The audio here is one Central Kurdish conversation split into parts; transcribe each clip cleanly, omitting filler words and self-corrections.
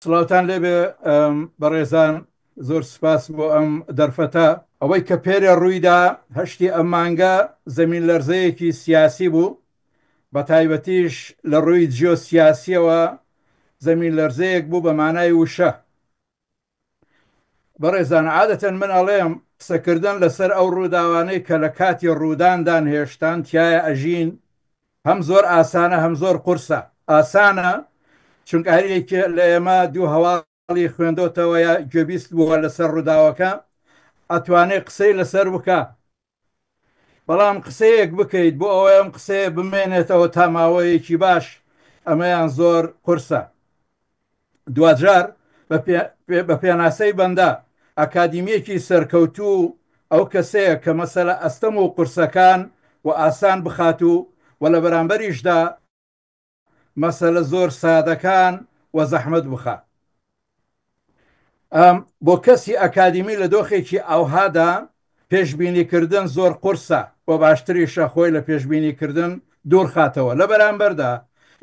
سڵاوتان لێبێ بەڕێزان، زۆر سوپاس بۆ ئەم دەرفەتە. ئەوەی کە پێرێ ڕوویدا هەشتی ئەم مانگە زەمینلەرزەیەکی سیاسی بوو، بە تایبەتیش لە ڕووی جیۆسیاسییەوە زەمینلەرزەیەک بوو بە مانای وشە. بەڕێزان عادەتەن من ئەڵێم قسەکردن لەسەر ئەو ڕووداوانەی کە لە کاتی ڕووداندان هێشتان تیایا ئەژین هەم زۆر ئاسانە هەم زۆر قورسە. ئاسانە چونکە هەر یەکێ لە ئێمە دوو هەواڵی خوێندۆتەوە یا گوێبیست بووە لەسەر ڕووداوەکە ئەتوانێ قسەی لەسەر بکا. بەڵام قسەیەک بکەیت بۆ ئەوەی ئەم قسەیە بمێنێتەوە تا ماوەیەکی باش ئەمەیان زۆر قورسە. دواجار بە پێناسەی بەندە، ئەکادیمییەکی سەرکەوتوو ئەو کەسەیە کە مەسەلە ئەستەم و قورسەکان و ئاسان بخات و و لە بەرامبەریشدا مەسەلە زۆر سادەکان و زەحمەت بخا. بۆ کەسی ئەکادیمی لە دۆخێکی ئاوهادا پێشبینیکردن زۆر قورسە و باشتریشە خۆی لە پێشبینیکردن دوورخاتەوە. لە بەرامبەردا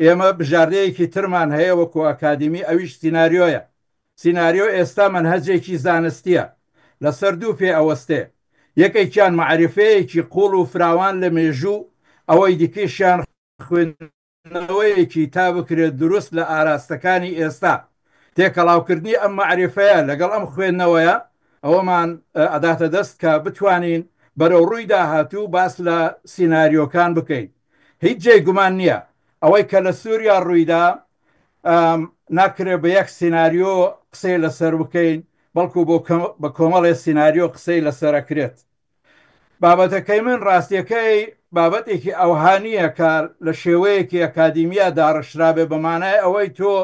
ئێمە بژاردەیەکی ترمان هەیە وەکو ئەکادیمی ئەویش سیناریۆیە. سیناریۆ ئێستا مەنهەجێکی زانستییە لەسەر دوو پێ ئەوەستێ، یەکێکیان مەعریفەیەکی قووڵ و فراوان لە مێژوو، ئەوەی دیکەیشیان خوێندنەوەیەکی تا بکرێت دروست لە ئاراستەکانی ئێستا. تێکەڵاوکردنی ئەم مەعریفەیە لەگەڵ ئەم خوێندنەوەیە ئەوەمان ئەداتە دەست کە بتوانین بەرەو ڕووی داهاتوو باس لە سیناریۆکان بکەین. هیچ جێی گومان نییە ئەوەی کە لە سووریا ڕوویدا ناکرێت بە یەک سیناریۆ قسەی لەسەر بکەین، بەڵکو بە کۆمەڵێ سیناریۆ قسەی لەسەر ئەکرێت. بابەتەکەی من ڕاستیەکەی بابەتێکی ئەوها نییە کە لە شێوەیەکی ئەکادیمیا داڕشترابێ بە مانای ئەوەی تۆ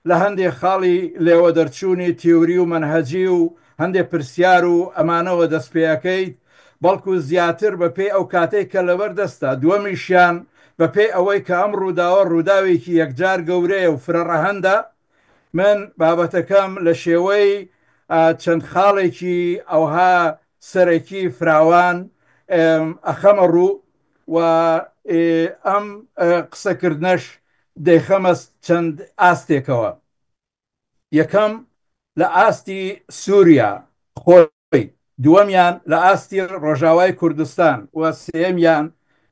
لە هەندێ خاڵی لێوەدەرچوونی تیوری و مەنهەجی و هەندێ پرسیار و ئەمانەوە دەست پێ ئەکەیت بەڵکو زیاتر بە پێی ئەو کاتەی کە لەبەر دەستە دووەمیشیان بە پێی ئەوەی کە ئەم ڕووداوە ڕووداوێکی یەکجار گەورەیە و فرە ڕەهەندە من بابەتەکەم لە شێوەی چەند خاڵێکی ئەوها سەرەکی فراوان ئەخەمە ڕوو و ئەم قسەکردنەش دەیخەمە چەند ئاستێکەوە. یەکەم لە ئاستی سووریا خۆی، دووەمیان لە ئاستی ڕۆژاوای کوردستان و سێیەمیان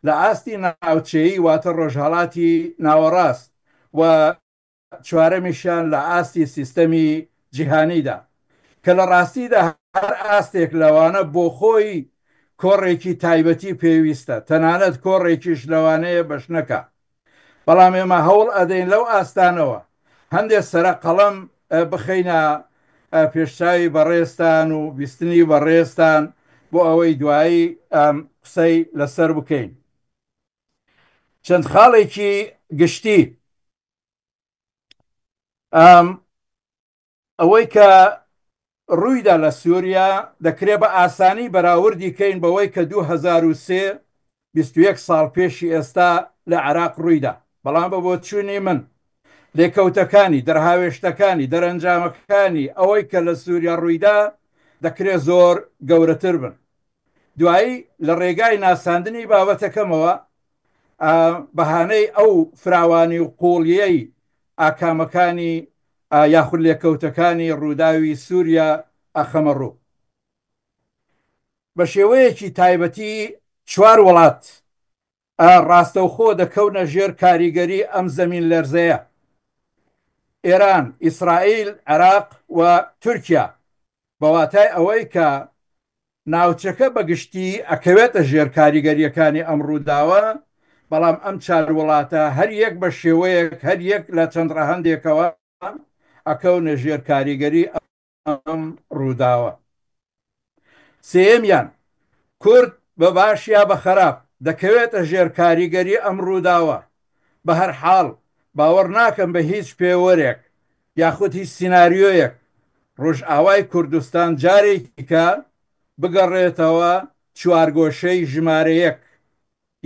لە ئاستی ناوچەیی واتە ڕۆژهەڵاتی ناوەڕاست و چوارەمیشیان لە ئاستی سیستەمی جیهانیدا، کە لە ڕاستیدا هەر ئاستێک لەوانە بۆ خۆی کۆڕێکی تایبەتی پێویستە، تەنانەت کۆڕێکیش لەوانەیە بەش نەکا. بەڵام ئێمە هەوڵ ئەدەین لەو ئاستانەوە هەندێ سەرە قەڵەم بخەینە پێشچاوی بەڕێزتان و بیستنی بەڕێزتان بۆ ئەوەی دوایی قسەی لەسەر بکەین. چەند خاڵێکی گشتی. ئەوەی کە ڕوویدا لە سووریا دەکرێت بە ئاسانی بەراوردی کەین بەوەی کە 2003 21 ساڵ پێشی ئێستا لە عێراق ڕوویدا، بەڵام بە بۆچوونی من لێکەوتەکانی، دەرهاوێشتەکانی، دەرەنجامەکانی ئەوەی کە لە سووریا ڕوویدا دەکرێت زۆر گەورەتر بن. دوایی لە ڕێگای ناساندنی بابەتەکەمەوە بەهانەی ئەو فراوانی و قووڵییەی ئاکامەکانی یاخود لێکەوتەکانی ڕووداوی سووریا ئەخەمە ڕوو. بە شێوەیەکی تایبەتی چوار وڵات ڕاستەوخۆ دەکەونە ژێر کاریگەری ئەم زەمین لەرزەیە، ئێران، ئیسرائیل، عێراق و تورکیا، بە واتای ئەوەی کە ناوچەکە بە گشتی ئەکەوێتە ژێر کاریگەرییەکانی ئەم ڕووداوە، بەڵام ئەم چار وڵاتە هەر یەک بە شێوەیەک هەر یەک لە چەند ڕەهەندێکەوە ئەکەونە ژێر کاریگەری ئەم ڕووداوە. سێیەمیان، کورد بە باش یا بە خەراپ دەکەوێتە ژێر کاریگەری ئەم ڕووداوە. بە هەر حاڵ باوەڕ ناکەم بە هیچ پێوەرێک یاخود هیچ سیناریۆیەک ڕۆژئاوای کوردستان جارێکیکە بگەڕێتەوە چوارگۆشەی ژمارە یەک،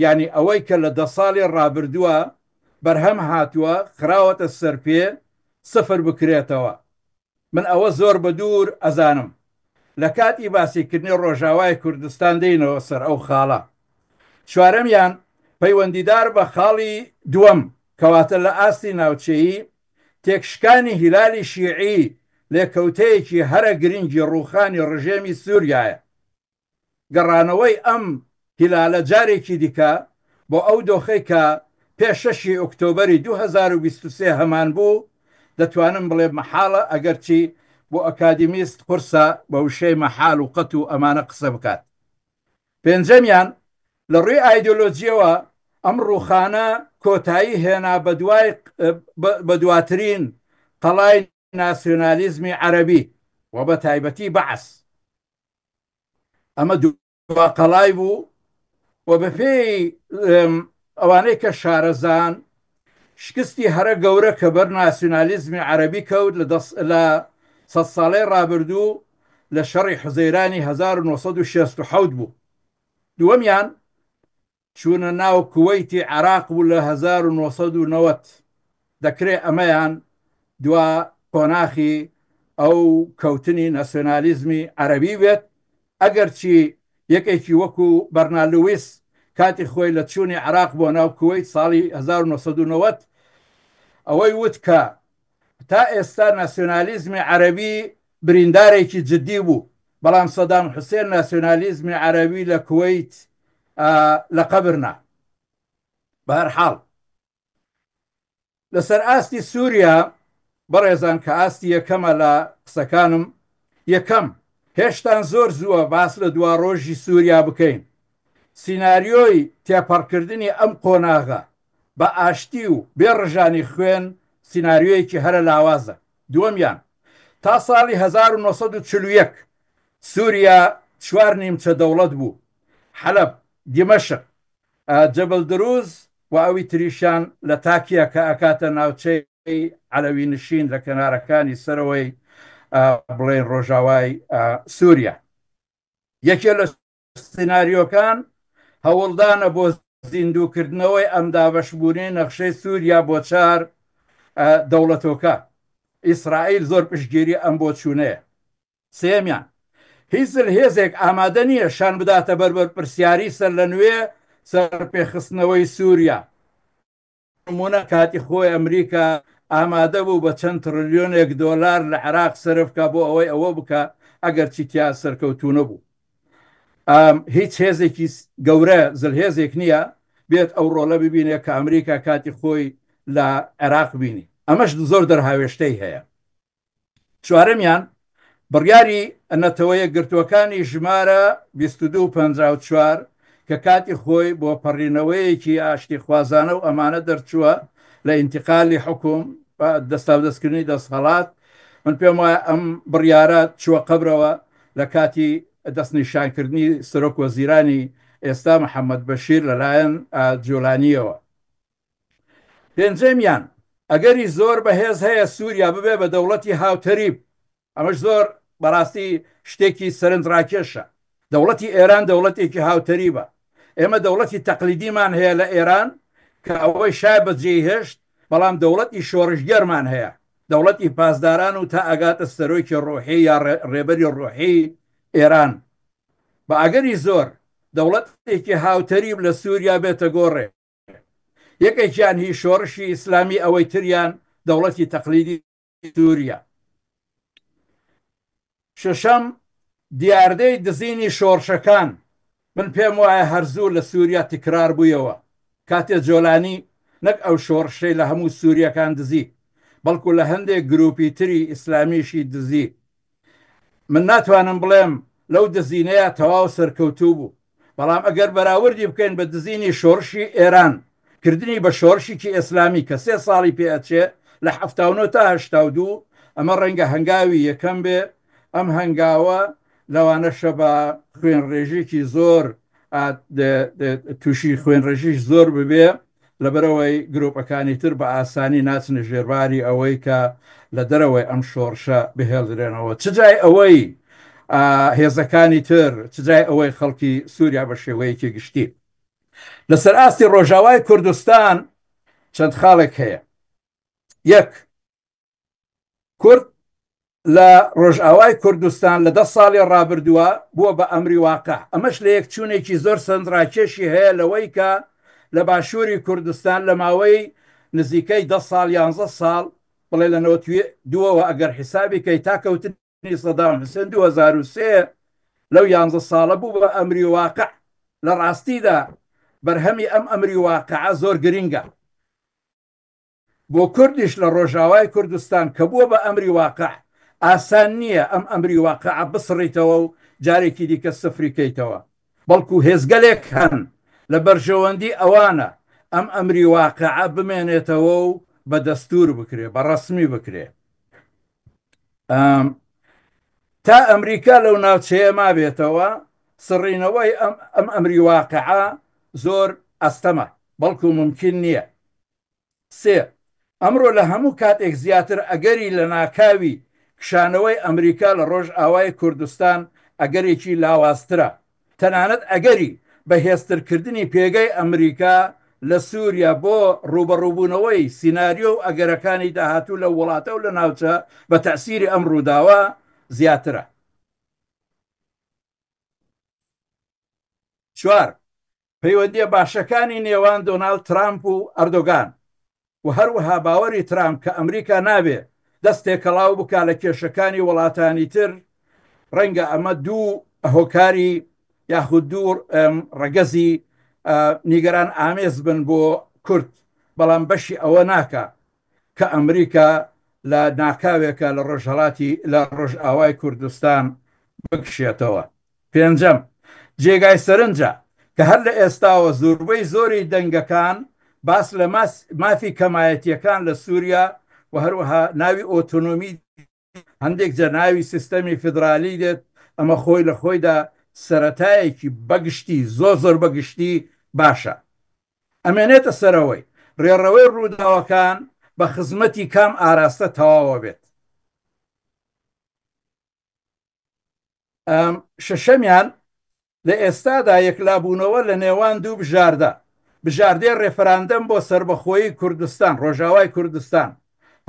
یانی ئەوەی کە لە دە ساڵی ڕابردووە بەرهەم هاتووە خراوەتە سەر پێ سفر بکرێتەوە. من ئەوە زۆر بە دوور ئەزانم. لە کاتی باسی کردنی ڕۆژاوای کوردستان دێینەوە سەر ئەو خاڵە. چوارەمیان پەیوەندیدار بە خاڵی دووەم کەواتە لە ئاستی ناوچەیی. تێکشکانی هیلالی شیعی لێکەوتەیەکی هەرە گرنگی ڕووخانی ڕژێمی سووریایە. گەڕانەوەی ئەم هیلالە جارێکی دیکە بۆ ئەو دۆخەی کە پێش شەشی ئۆکتۆبەری 2023 هەمانبوو، دەتوانم بڵێم مەحاڵە، ئەگەرچی بۆ ئەکادیمیست قورسە بە وشەی مەحال و قەت و ئەمانە قسە بکات. پێنجەمیان، لە ڕووی ئایدۆلۆجییەوە ئەم ڕووخانە کۆتایی هێنا بە دوای بە دواترین قەڵای ناسیۆنالیزمی عەرەبی و بە تایبەتی بەعس. ئەمە دوا قەڵای بوو و بەپێی ئەوانەی کە شارەزان شکستی هەرە گەورە کە بەر ناسیونالیزمی عەرەبی کەوت لە سەد ساڵەی ڕابردوو لە شەڕی حوزەیرانی 1967 بوو. دووەمیان چوونە ناو کوەیتی عێراق بوو لە 1990. دەکرێ ئەمەیان دوا قۆناخی ئەو کەوتنی ناسیۆنالیزمی عەرەبی بێت، ئەگەرچی یەکێکی وەکو بەرنارد لویس کاتی خۆی لە چوونی عێراق بۆ ناو کوەیت ساڵی 1990 ئەوەی وت کە تا ئێستا ناسیۆنالیزمی عەرەبی بریندارێکی جدی بوو، بەڵام سەدام حوسێن ناسیۆنالیزمی عەرەبی لە کوەیت لە قەبر نا. بەهەرحاڵ لەسەر ئاستی سووریا بەڕێزان کە ئاستی یەکەمە لە قسەکانم، یەکەم، هێشتان زۆر زووە باس لە دواڕۆژی سووریا بکەین. سیناریۆی تێپەڕکردنی ئەم قۆناغە بە ئاشتی و بێ ڕژانی خوێن سیناریۆیەکی هەرە لاوازە. دووەمیان، تا ساڵی 1941 سووریا چوار نیمچە دەوڵەت بوو، حەلەب، دیمەشق، جەبل دروز و ئەوی تریشیان لەتاکیە کە ئەکاتە ناوچەی عەلەوی نشین لە کەنارەکانی سەرەوەی بڵێن ڕۆژاوای سووریا. یەکێ لە سیناریۆکان هەوڵدانە بۆ زیندووکردنەوەی ئەم دابەشبوونەی نەخشەی سووریا بۆ چار دەوڵەتۆکە. ئیسرائیل زۆر پشتگیری ئەم بۆچوونەیە. سێیەمیان، هیچ زلهێزێک ئامادە نییە شان بداتە بەر بەرپرسیاری سەرلەنوێ سەرپێخستنەوەی سووریا. نموونە کاتی خۆی ئەمریکا ئامادە بوو بە چەند تڕلیۆنێک دۆلار لە عێراق سەرف کا بۆ ئەوەی ئەوە بکا، ئەگەرچی تیا سەرکەوتوو نەبوو. هیچ هێزێکی گەورە، زلهێزێک نییە بێت ئەو ڕۆڵە ببینێ کە ئەمریکا کاتی خۆی لە عێراق بینی. ئەمەش زۆر دەرهاوێشتەی هەیە. چوارەمیان، بڕیاری نەتەوە یەکگرتووەکانی ژمارە 2254 کە کاتی خۆی بۆ پەڕینەوەیەکی ئاشتیخوازانە و ئەمانە دەرچووە لە ئینتقالی حوکم، دەستاودەستکردنی دەسهەڵات، من پێم وایە ئەم بڕیارە چووە قەبرەوە لە کاتی دەستنیشانکردنی سەرۆک وەزیرانی ئێستا محەمەد بەشیر لەلایەن جۆلانییەوە. پێنجەمیان، ئەگەری زۆر بەهێز هەیە سووریا ببێ بە دەوڵەتی هاوتەریب، ئەمەش زۆر بەڕاستی شتێکی سەرنجڕاکێشە. دەوڵەتی ئێران دەوڵەتێکی هاوتەریبە. ئێمە دەوڵەتی تەقلیدیمان هەیە لە ئێران کە ئەوەی شا بەجێی هێشت، بەڵام دەوڵەتی شۆڕشگێڕمان هەیە، دەوڵەتی پاسداران و تا ئەگاتە سەرۆکی ڕۆحی یا ڕێبەری ڕۆحی ئێران. بە ئەگەری زۆر دەوڵەتێکی هاوتەریب لە سووریا بێتە گۆڕێ. یەکێکیان هی شۆڕشی ئیسلامی ئەوەی تریان دەوڵەتی تەقلیدی سووریا. شەشەم، دیاردەی دزینی شۆڕشەکان من پێم وایە هەر زوو لە سووریا تکرار بوویەوە کاتێ جۆلانی نەک ئەو شۆڕشەی لە هەموو سووریەکان دزی بەڵکو لە هەندێک گروپی تری ئیسلامیشی دزی. من ناتوانم بڵێم لەو دزینەیە تەواو سەرکەوتوو بوو، بەڵام ئەگەر بەراوردی بکەین بە دزینی شۆڕشی ئێران، کردنی بە شۆڕشیکی ئێسلامی کە سێ ساڵی پێ ئەچێ لە 79 تا 82، ئەمە ڕەنگە هەنگاوی یەکەم بێ، ئەم هەنگاوە لەوانەشە بە خوێنڕێژێکی زۆر تووشی خوێنڕێژیش زۆر ببێ، لەبەرئەوەی گروپەکانی تر بە ئاسانی ناچنە ژێرباری ئەوەی کە لە دەرەوەی ئەم شۆڕشە بهێڵدرێنەوە، چ جای ئەوەی هێزەکانی تر، چ جای ئەوەی خەڵکی سووریا بە شێوەیەکی گشتی. لەسەر ئاستی ڕۆژاوای کوردستان چەند خاڵێک هەیە. یەک، کورد لە ڕۆژئاوای کوردستان لە 10 ساڵی ڕابردووە بووە بە ئەمری واقع، ئەمەش لە یەکچوونێکی زۆر سەرنجڕاکێشی هەیە لەوەی کە لە باشووری کوردستان لە ماوەی نزیکەی 10 ساڵ یانزە ساڵ بڵێ لە 92ەوە ئەگەر حیسابی کەی تا کەوتنی سەدام حوسێن 2003 لەو یانزە ساڵە بوو بە ئەمری واقع. لە ڕاستیدا بەرهەمی ئەم ئەمری واقعە زۆر گرینگە بۆ کوردیش لە ڕۆژاوای کوردستان کە بووە بە ئەمری واقع. ئاسان نییە ئەم ئەمری واقعە بسڕیتەوە و جارێکی دیکە سفری کەیتەوە، بەڵکو هێزگەلێک هەن لە بەرژەوەندی ئەوانە ئەم ئەمری واقعە بمێنێتەوە و بە دەستور بکرێ، بە ڕەسمی بکرێ. تا ئەمریکا لەو ناوچەیە مابێتەوە سڕینەوەی ئەم ئەمری واقعە زۆر ئەستەمە، بەڵکو مومکین نییە. سێ، ئەمڕۆ لە هەموو کاتێک زیاتر ئەگەری لەناکاوی کشانەوەی ئەمریکا لە ڕۆژئاوای کوردستان ئەگەرێکی لاوازترە، تەنانەت ئەگەری بەهێزترکردنی پێگەی ئەمریکا لە سوریا بۆ ڕووبەڕووبوونەوەی سیناریۆ و ئەگەرەکانی داهاتوو لەو وڵاتە و لە ناوچە بە تەئسیری ئەم ڕووداوە زیاترە. چوار، پەیوەندییە باشەکانی نێوان دۆناڵد ترامپ و ئەردۆگان و هەروەها باوەری ترامپ کە ئەمریکا نابێ دەست تێکەڵاو بکا لە کێشەکانی وڵاتانی تر، ڕەنگە ئەمە دوو هۆکاری یاخود دوو ڕەگەزی نیگەران ئامێز بن بۆ کورد، بەڵام بەشی ئەوە ناکا کە ئەمریکا لە ناکاوێکە لە ڕۆژهەڵاتی لە ڕۆژئاوای کوردستان بکشێتەوە. پێنجەم، جێگای سەرنجە کە هەر لە ئێستاوە زوربەی زۆری دەنگەکان باس لە مافی کەمایەتییەکان لە سوریا و هەروەها ناوی ئۆتۆنۆمی هەندێک جار ناوی سیستەمی فیدرالی دێت، ئەمە خۆی لە خۆیدا سەرەتایەکی بەگشتی زۆر زۆر بەگشتی باشە. ئەمێنێتە سەرەوەی ڕێڕەوەی ڕووداوەکان بە خزمەتی کام ئاراستە تەواوە بێت. شەشەمیان، لە ئێستادا یەکلابوونەوە لە نێوان دوو بژاردە، بژاردەی ڕێفراندەم بۆ سەربەخۆیی کوردستان، ڕۆژاوای کوردستان،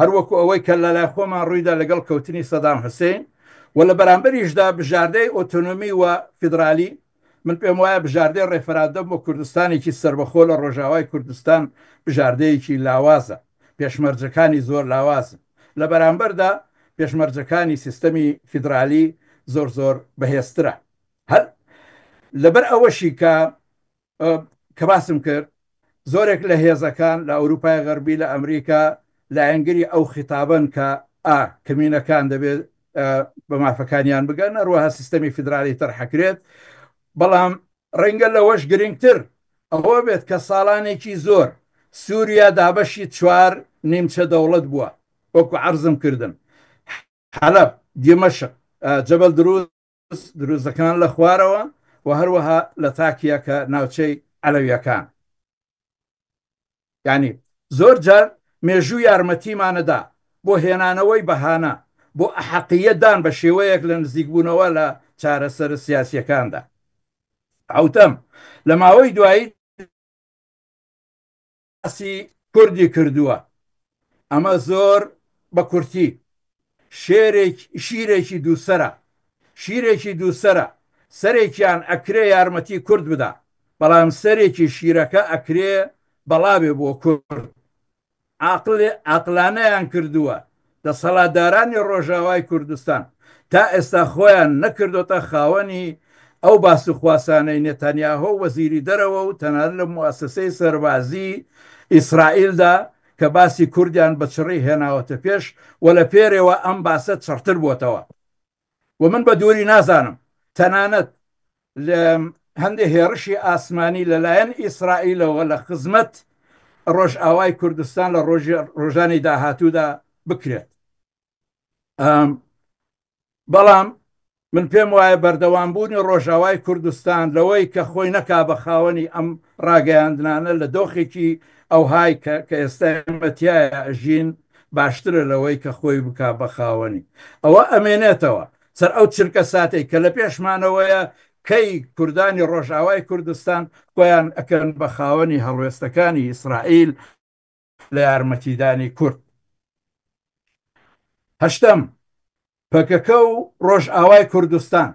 هەروەکو ئەوەی کە لەلای خۆمان ڕوویدا لەگەڵ کەوتنی سەدام حوسەین، و لە بەرامبەریشدا بژاردەی ئۆتۆنۆمی و فیدرالی. من پێم وایە بژاردەی ڕێفراندەم بۆ کوردستانێکی سەربەخۆ لە ڕۆژاوای کوردستان بژاردەیەکی لاوازە، پێشمەرجەکانی زۆر لاوازن. لە بەرامبەردا پێشمەرجەکانی سیستەمی فیدرالی زۆر زۆر بەهێزترە. هەر لەبەر ئەوەشی کە کە باسم کرد زۆرێک لە هێزەکان لە ئەوروپای غەربی لە ئەمریکا لایەنگری ئەو خیتابەن کە ئا کەمینەکان دەبێت بە مافەکانیان بگەن، هەروەها سیستەمی فیدرالی تەرحەکرێت. بەڵام ڕەنگە لەوەش گرنگتر ئەوە بێت کە ساڵانێکی زۆر سووریا دابەشی چوار نیمچە دەوڵەت بووە، وەکو عەرزم کردن حەلەب، دیمەشق، جەبەل دروز، دروزەکان لە خوارەوە و هەروەها لە تاکیە کە ناوچەی عەلەویەکان. یانی زۆر جار مێژوو یارمەتیمانەدا بۆ هێنانەوەی بەهانە بۆ ئەحەقییەت دان بە شێوەیەک لە نزیکبوونەوە لە چارەسەرە سیاسییەکاندا. حەوتەم، لە ماوەی دوایی باسی کوردی کردووە. ئەمە زۆر بە کورتی شێرێک شیرێکی دووسەرە شیرێکی دووسەرە سەرێکیان ئەکرێ یارمەتی کورد بدا بەڵام سەرێکی شیرەکە ئەکرێ بەڵا بێ بۆ کورد. عاقل عاقلانەیان کردووە دەسەڵاتدارانی ڕۆژاوای کوردستان تا ئێستا خۆیان نەکردۆتە خاوەنی ئەو باس و خواسانەی نێتانیاهۆ وەزیری دەرەوە و تەنانەت لە موئەسەسەی سەربازی ئیسرائیلدا کە باسی کوردیان بە چڕی هێناوەتە پێش و لە پێرێوە ئەم باسە چڕتر بۆتەوە و من بە دووری نازانم تەنانەت لە هەندێ هێڕشی ئاسمانی لەلایەن ئیسرائیلەوە لە خزمەت ڕۆژئاوای کوردستان لە ڕۆژانی داهاتوودا بکرێت. بەڵام من پێم وایە بەردەوامبوونی ڕۆژاوای کوردستان لەوەی کە خۆی نەکا بە خاوەنی ئەم ڕاگەیاندنانە لە دۆخێکی ئەوهای کە کە ئێستا ئێمە تیایا ئەژین باشترە لەوەی کە خۆی بکا بە خاوەنی. ئەوە ئەمێنێتەوە سەر ئەو چرکە ساتەی کە لە پێشمانەوەیە کەی کوردانی ڕۆژاوای کوردستان خۆیان ئەکەن بە خاوەنی هەڵوێستەکانی ئیسرائیل لە یارمەتیدانی کورد. هەشتەم، پەکەکە و ڕۆژئاوای کوردستان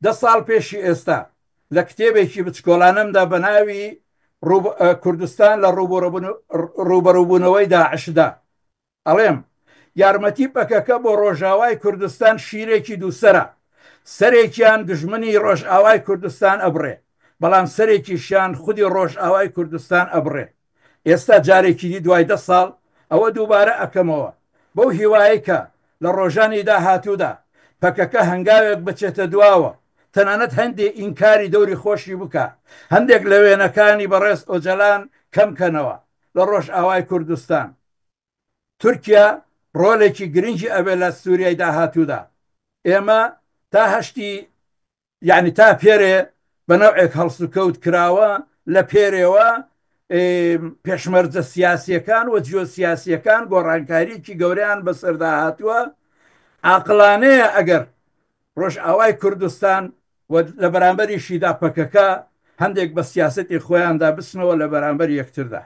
دە ساڵ پێشی ئێستا لە کتێبێکی بچکۆلانەمدا بە ناوی کوردستان لە ڕووبەڕووبوونەوەی داعشدا ئەڵێم یارمەتی پەکەکە بۆ ڕۆژاوای کوردستان شیرێکی دووسەرە، سەرێکیان دوژمنی ڕۆژئاوای کوردستان ئەبڕێ، بەڵام سەرێکیشیان خودی ڕۆژئاوای کوردستان ئەبڕێ. ئێستا جارێکی دی دوای دە ساڵ ئەوە دووبارە ئەکەمەوە، بەو هیوایەی کە لە ڕۆژانی داهاتوودا پەکەکە هەنگاوێک بچێتە دواوە، تەنانەت هەندێ ئینکاری دەوری خۆشی بکا، هەندێک لە وێنەکانی بەڕێز ئۆجەلان کەم کەنەوە لە ڕۆژئاوای کوردستان. تورکیا ڕۆلێکی گرنگی ئەبێ لە سوریای داهاتوودا. ئێمە تا هەشتی یەعنی تا پێرێ بە نەوعێک هەڵسوکەوت کراوە، لە پێرێوە پێشمەرجە سیاسییەکان و جیۆسیاسییەکان گۆڕانکارییەکی گەورەیان بەسەردا هاتووە. عاقڵانەیە ئەگەر ڕۆژئاوای کوردستان و لە بەرامبەریشیدا پەکەکە هەندێک بە سیاسەتی خۆیاندا بچنەوە لە بەرامبەر یەکتردا.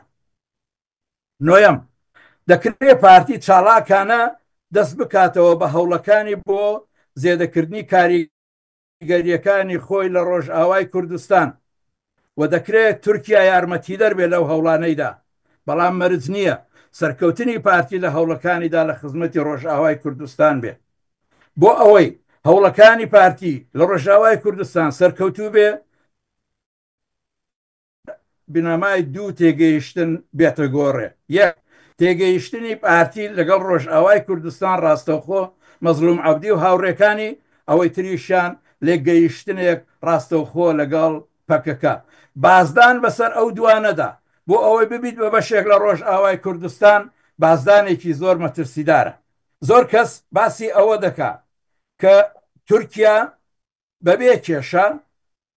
نۆیەم، دەکرێت پارتی چاڵاکانە دەست بکاتەوە بە هەوڵەکانی بۆ زێدەکردنی کاریگەرییەکانی خۆی لە ڕۆژئاوای کوردستان و دەکرێت تورکیا یارمەتیدەر بێت لەو هەوڵانەیدا، بەڵام مەرج نییە سەرکەوتنی پارتی لە هەوڵەکانیدا لە خزمەتی ڕۆژئاوای کوردستان بێت. بۆ ئەوەی هەوڵەکانی پارتی لە ڕۆژئاوای کوردستان سەرکەوتوو بێ، بنەمای دوو تێگەیشتن بێتە گۆڕێ، یەک، تێگەیشتنی پارتی لەگەڵ ڕۆژئاوای کوردستان ڕاستەوخۆ مەزڵوم عەبدی و هاوڕێکانی، ئەوەی تریشیان لێکگەیشتنێک ڕاستەوخۆ لەگەڵ پەکەکە. بازدان بەسەر ئەو دوانەدا بۆ ئەوەی ببیت بە بەشێک لە ڕۆژئاوای کوردستان بازدانێکی زۆر مەترسیدارە. زۆر کەس باسی ئەوە دەکا کە تورکیا بەبێ کێشە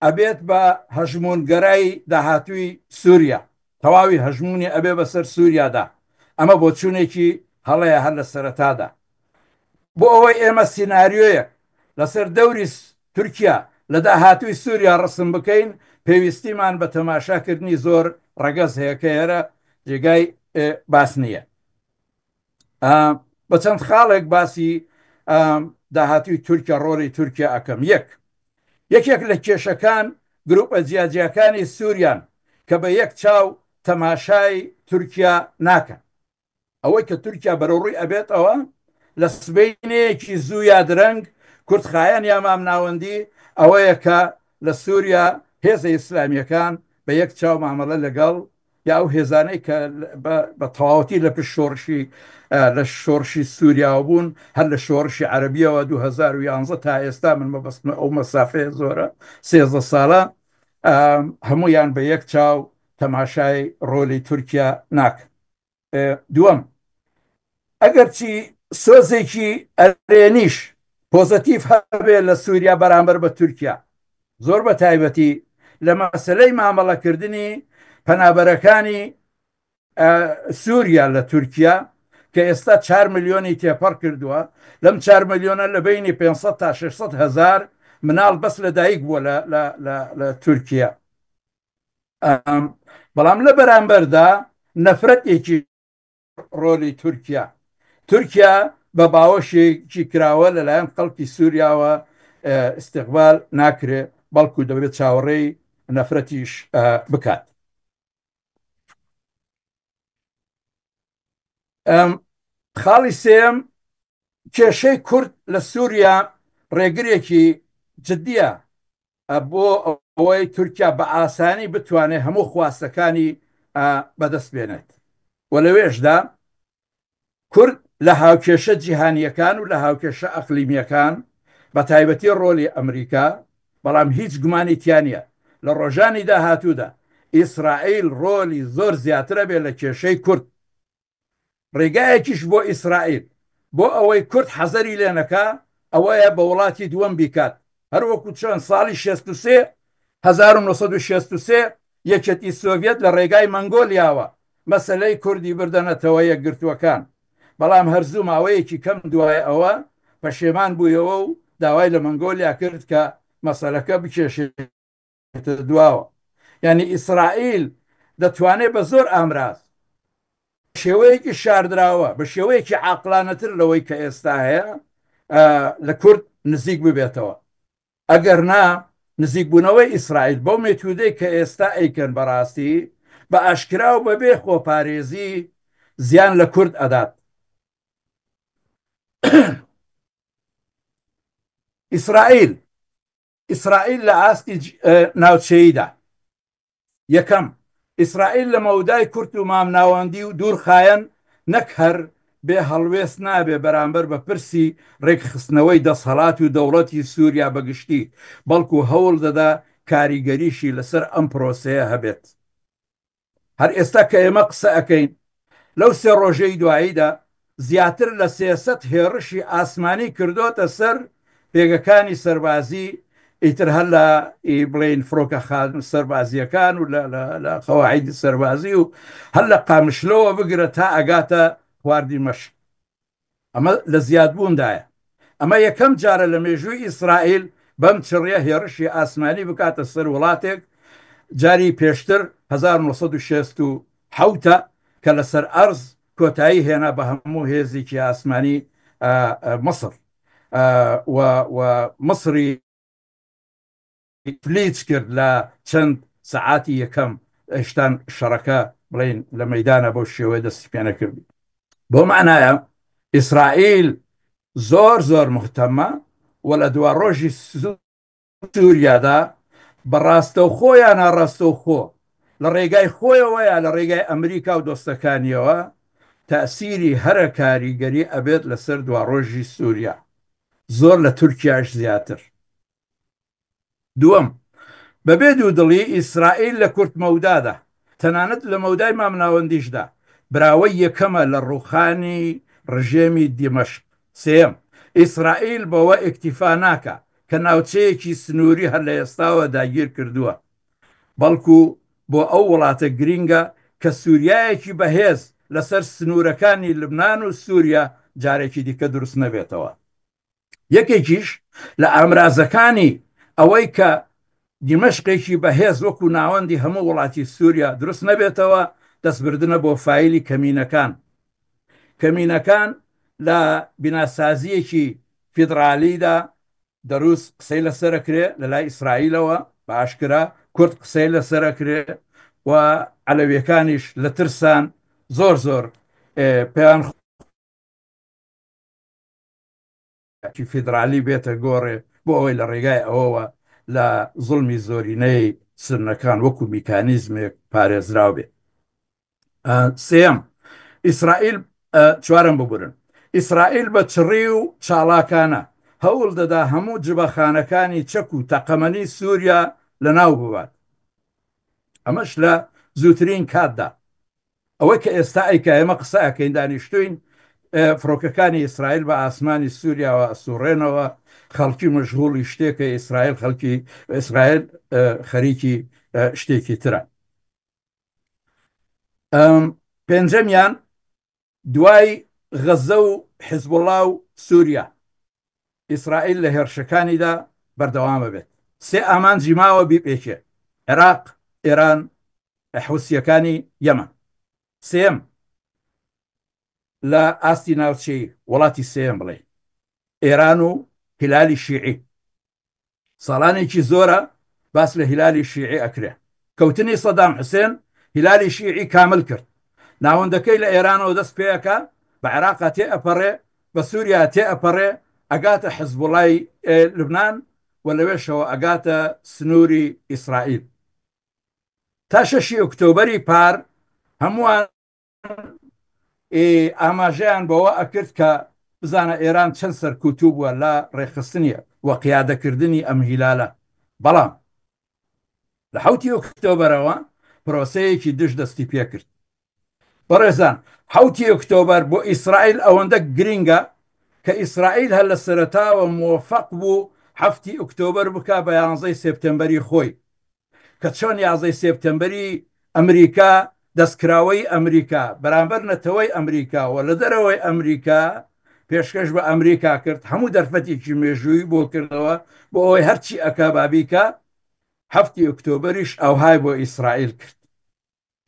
ئەبێت بە هەژموونگەرای داهاتووی سووریا، تەواوی هەژموونی ئەبێ بەسەر سووریادا، ئەمە بۆچوونێکی هەڵەیە هەر لە سەرەتادا. بۆ ئەوەی ئێمە سیناریۆیەک لەسەر دەوری تورکیا لە داهاتووی سووریا ڕەسم بکەین، پێویستیمان بە تەماشاکردنی زۆر ڕەگەز هەیە کە ئێرە جێگای باس نییە. بە چەند خاڵێک باسی داهاتوی تورکیا ڕۆڵی تورکیا ئەکەم یەک یەکێک لە کێشەکان گروپە جیاجیاکانی سووریان کە بە یەک چاو تەماشای تورکیا ناکەن ئەوەی کە تورکیا بەرەو ڕووی ئەبێتەوە لە سبینەیەکی زوو یا درەنگ کورتخایەن یا مامناوەندی ئەوەیە کە لە سووریا هێزە ئیسلامیەکان بە یەک چاو مامەڵە لەگەڵ یا ئەو هێزانەی کە بە تەواوەتی لە پشت شۆڕشی لە شۆڕشی سووریاوە بوون هەر لە شۆڕشی عەربیەوە 2011 تا ئێستا من مەبەستمە ئەو مەسافەیە زۆرە 13 ساڵە هەمویان بە یەک چاو تەماشای ڕۆلی تورکیا ناکەن. دووەم، ئەگەرچی سۆزێکی ئەرێنیش پۆزەتیڤ هەبێ لە سووریا بەرامبەر بە تورکیا، زۆر بە تایبەتی لە مەسەلەی مامەڵەکردنی پەنابەرەکانی سووریا لە تورکیا کە ئێستا 4 ملیۆنی تێپەڕ کردووە، لەم 4 ملیۆنە لە بینی 500 تا 600 هەزار مناڵ بەس لە دایک بووە لە تورکیا. بەڵام لە بەرامبەردا نەفرەتێکی ڕۆلی تورکیا تورکیا بە باوەشێکی کراوە لەلایەن خەڵکی سووریاوە استقبال ناکرێ بەڵکو دەبێت چاوەڕێی نەفرەتیش بکات. خاڵی سێم کێشەی کورد لە سووریا ڕێگرێکی جددیە بۆ ئەوەی تورکیا بە ئاسانی بتوانێت هەموو خواستەکانی بەدەست بێنێت و لەوێشدا کورد لە هاوکێشە جیهانییەکان و لە هاوکێشە ئەقلیمییەکان بە تایبەتی ڕۆلی ئەمریکا، بەڵام هیچ گومانی تیا نییە لە ڕۆژانی داهاتوودا ئیسرائیل ڕۆلی زۆر زیاترە بێ لە کێشەی کورد. ڕێگایەکیش بۆ ئیسرائیل بۆ ئەوەی کورد حەزەری لێ نەکا ئەوەیە بە وڵاتی دووەم بیکات هەروەکو چۆن ساڵی 63 1963 یەکێتی سۆڤیەت لە ڕێگای مەنگۆلیاوە مەسەلەی کوردی بردە نەتەوە یەکگرتووەکان بەڵام هەر زوو ماوەیەکی کەم دوای ئەوە پەشێمان بوویەوە و داوای لە مەنگۆلیا کرد کە مەسەلەکە بکێشێتە دواوە یعنی ئیسرائیل دەتوانێت بە زۆر ئامراز شێوەیەکی شاردراوە بە شێوەیەکی عاقلانەتر لەوەی کە ئێستا هەیە لە کورد نزیک ببێتەوە ئەگەر نا نزیکبوونەوەی ئیسرائیل بەو مێتودەی کە ئێستا ئەیکەن بەڕاستی بە ئاشکرا و بەبێ خۆپارێزی زیان لە کورد ئەدات. ئیسرائیل ئیسرائیل لە ئاستی ناوچەییدا یەکەم، ئیسرائیل لە مەودای کورت و مامناوەندی و دوورخایەن نەک هەر بێ هەڵوێست نابێ بەرامبەر بە پرسی ڕێکخستنەوەی دەسهەڵات و دەوڵەتی سووریا بە گشتی، بەڵکو هەوڵ دەدا کاریگەریشی لەسەر ئەم پرۆسەیە هەبێت. هەر ئێستا کە ئێمە قسە ئەکەین لەو سێ ڕۆژەی دواییدا زیاتر لە 300 هێڕشی ئاسمانی کردۆتە سەر پێگەکانی سەربازی ئیتر هەر لە بڵێین فڕۆکە سەربازیەکان و لە قەواعیدی سەربازی و هەر لە قامشلۆوە بگرە تا ئەگاتە خواردی مەشق. ئەمە لە زیادبووندایە. ئەمە یەکەم جارە لە مێژووی ئیسرائیل بەم چڕیە هێڕشی ئاسمانی بکاتە سەر وڵاتێک، جاری پێشتر 1967 کە لەسەر ئەرز کۆتایی هێنا بە هەموو هێزێکی ئاسمانی مصر و مصری فلیج کرد لە چەند سەعاتی یەکەم هێشتان شەڕەکە بڵێین لە مەدانە بەو شێوەیە دەستی پێ نەکرد. بۆ معنایە ئیسرائیل زۆر زۆر مهتەمە و لە دوا ڕۆژی سووریادا بە ڕاستەوخۆ یا ناڕاستەوخۆ لە ڕێگای خۆیەوە یا لە ڕێگای ئەمریکا و دۆستەکانیەوە تەسیری هەرە کاریگەری ئەبێت لەسەر دواڕۆژی سووریا زۆر لە تورکیاش زیاتر. دووەم، بەبێ دوودڵی ئیسرائیل لە کورت مەودادا، تەنانەت لە مەودای مامناوەندیشدا، براوەی یەکەمە لە ڕووخانی ڕژێمی دیمەشق. سێیەم، ئیسرائیل بەوە ئیکتیفا ناکا کە ناوچەیەکی سنووری هەر لە ئێستاوە داگیر کردووە، بەڵکو بۆ ئەو وڵاتە گرینگە کە سووریایەکی بەهێز لەسەر سنوورەکانی لوبنان و سووریا جارێکی دیکە دروست نەبێتەوە. یەکێکیش لە ئامرازەکانی ئەوەی کە دیمەشقێکی بەهێز وەکو ناوەندی هەموو وڵاتی سووریا دروست نەبێتەوە دەستبردنە بۆ فایلی کەمینەکان. کەمینەکان لە بیناسازییەکی فیدرالیدا دەروز قسەی لەسەر ئەکرێ لە لای ئیسرائیلەوە بە ئاشکرا، کورد قسەی لەسەر ئەکرێ و عەلەویەکانیش لە ترسان زۆر زۆر پێیان فیدرالی بێتە گۆڕێ بۆ ئەوەی لە ڕێگای ئەوەوە لە زوڵمی زۆرینەی سوننەکان وەکو میکانیزمێک پارێزراو بێت. سێیەم، ئیسرائیل چوارەم ببورن، ئیسرائیل بە چڕی و چاڵاکانە هەوڵ دەدا هەموو جبەخانەکانی چەک و تەقەمەنی سووریا لەناو ببات، ئەمەش لە زووترین کاتدا. ئەوەی کە ئێستا ئەیکا ئێمە قسە ئەکەین دانیشتوین فڕۆکەکانی ئیسرائیل بە ئاسمانی سووریاوە ئەسوڕێنەوە خەڵکی مەشغوڵی شتێکە ئیسرائیل خەڵکی ئیسرائیل خەریکی شتێکی ترە. پێنجەمیان دوای غەزە و حزبوڵا و سووریا ئیسرائیل لە هێرشەکانیدا بەردەوامە بێت. سێ ئامانجی ماوە بیپێکێ، عێراق، ئێران، حوسییەکانی یەمەن. سێیەم، لە ئاستی ناوچەیی، وڵاتی سێیەم بڵێین، ئێران و هیلالی شیعی. ساڵانێکی زۆرە باس لە هیلالی شیعی ئەکرێ. کەوتنی سەدام حوسێن هیلالی شیعی کامل کرد. ناوەندەکەی لە ئێرانەوە دەست پێ ئەکا، بە عێراقا تێ ئەپەڕێ، بە سووریا تێ ئەپەڕێ، ئەگاتە حزبوڵای لوبنان و لەوێشەوە ئەگاتە سنووری ئیسرائیل. تا شەشی ئۆکتۆبەری پار هەمووان ئاماژەیان بەوە ئەکرد کە بزانە ئێران چەند سەرکوتوو بووە لە ڕێکخستنی و قیادەکردنی ئەم هیلالە، بەڵام لە حەوتی ئۆکتۆبەرەوە پرۆسەیەکی دژ دەستی پێکرد. بەڕێزان حەوتی ئۆکتۆبەر بۆ ئیسرائیل ئەوەندە گرینگە کە ئیسرائیل هەر لە سەرەتاوە مۆفەق بوو حەفتی ئۆکتۆبەر بکا بە یانزەی سێپتێمبەری خۆی، کە چۆن یازدەی سێپتەمبەری ئەمریکا دەستکراوەی ئەمریکا بەرامبەر نەتەوەی ئەمریکا و لە دەرەوەی ئەمریکا پێشکەش بە ئەمریکا کرد هەموو دەرفەتێکی مێژووی بۆ کردەوە بۆ ئەوەی هەرچی ئەکا بابیکا هەفتی ئۆکتۆبەریش ئەوهای بۆ ئیسرائیل کرد.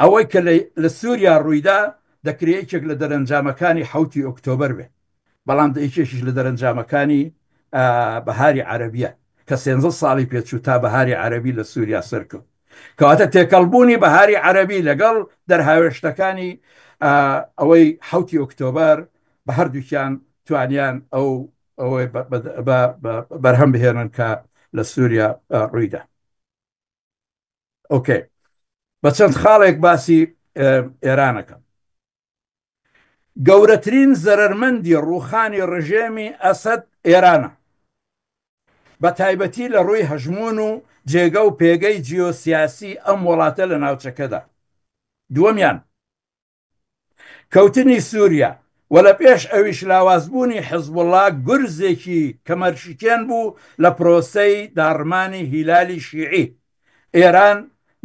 ئەوەی کە لە سووریا ڕوویدا دەکرێ یەکێک لە دەرەنجامەکانی حەوتی ئۆکتۆبەر بێت، بەڵام یەکێکیش لە دەرەنجامەکانی بەهاری عەرەبییە کە سێنزە ساڵی پێچوو تا بەهاری عەرەبی لە سووریا سەرکەوت. کەواتە تێکەڵبوونی بەهاری عەرەبی لەگەڵ دەرهاوێشتەکانی ئەوەی حەوتی ئۆکتۆبەر بە هەردووکیان توانیان ئەو ئەوەی بەرهەم بهێنن کە لە سووریا ڕوویدا. ئۆکەی بە چەند خاڵێک باسی ئێرانەکەم. گەورەترین زەرەرمەندی ڕووخانی ڕژێمی ئەسەد ئێرانە، بە تایبەتی لە ڕووی هەژموون و جێگە و پێگەی جیۆسیاسی ئەم وڵاتە لە ناوچەکەدا. دووەمیان، کەوتنی سووریا و لە پێش ئەویش لاوازبوونی حزبوڵڵا گورزێکی کەمەرشکێن بوو لە پرۆسەی داڕمانی هیلالی شیعی. ئێران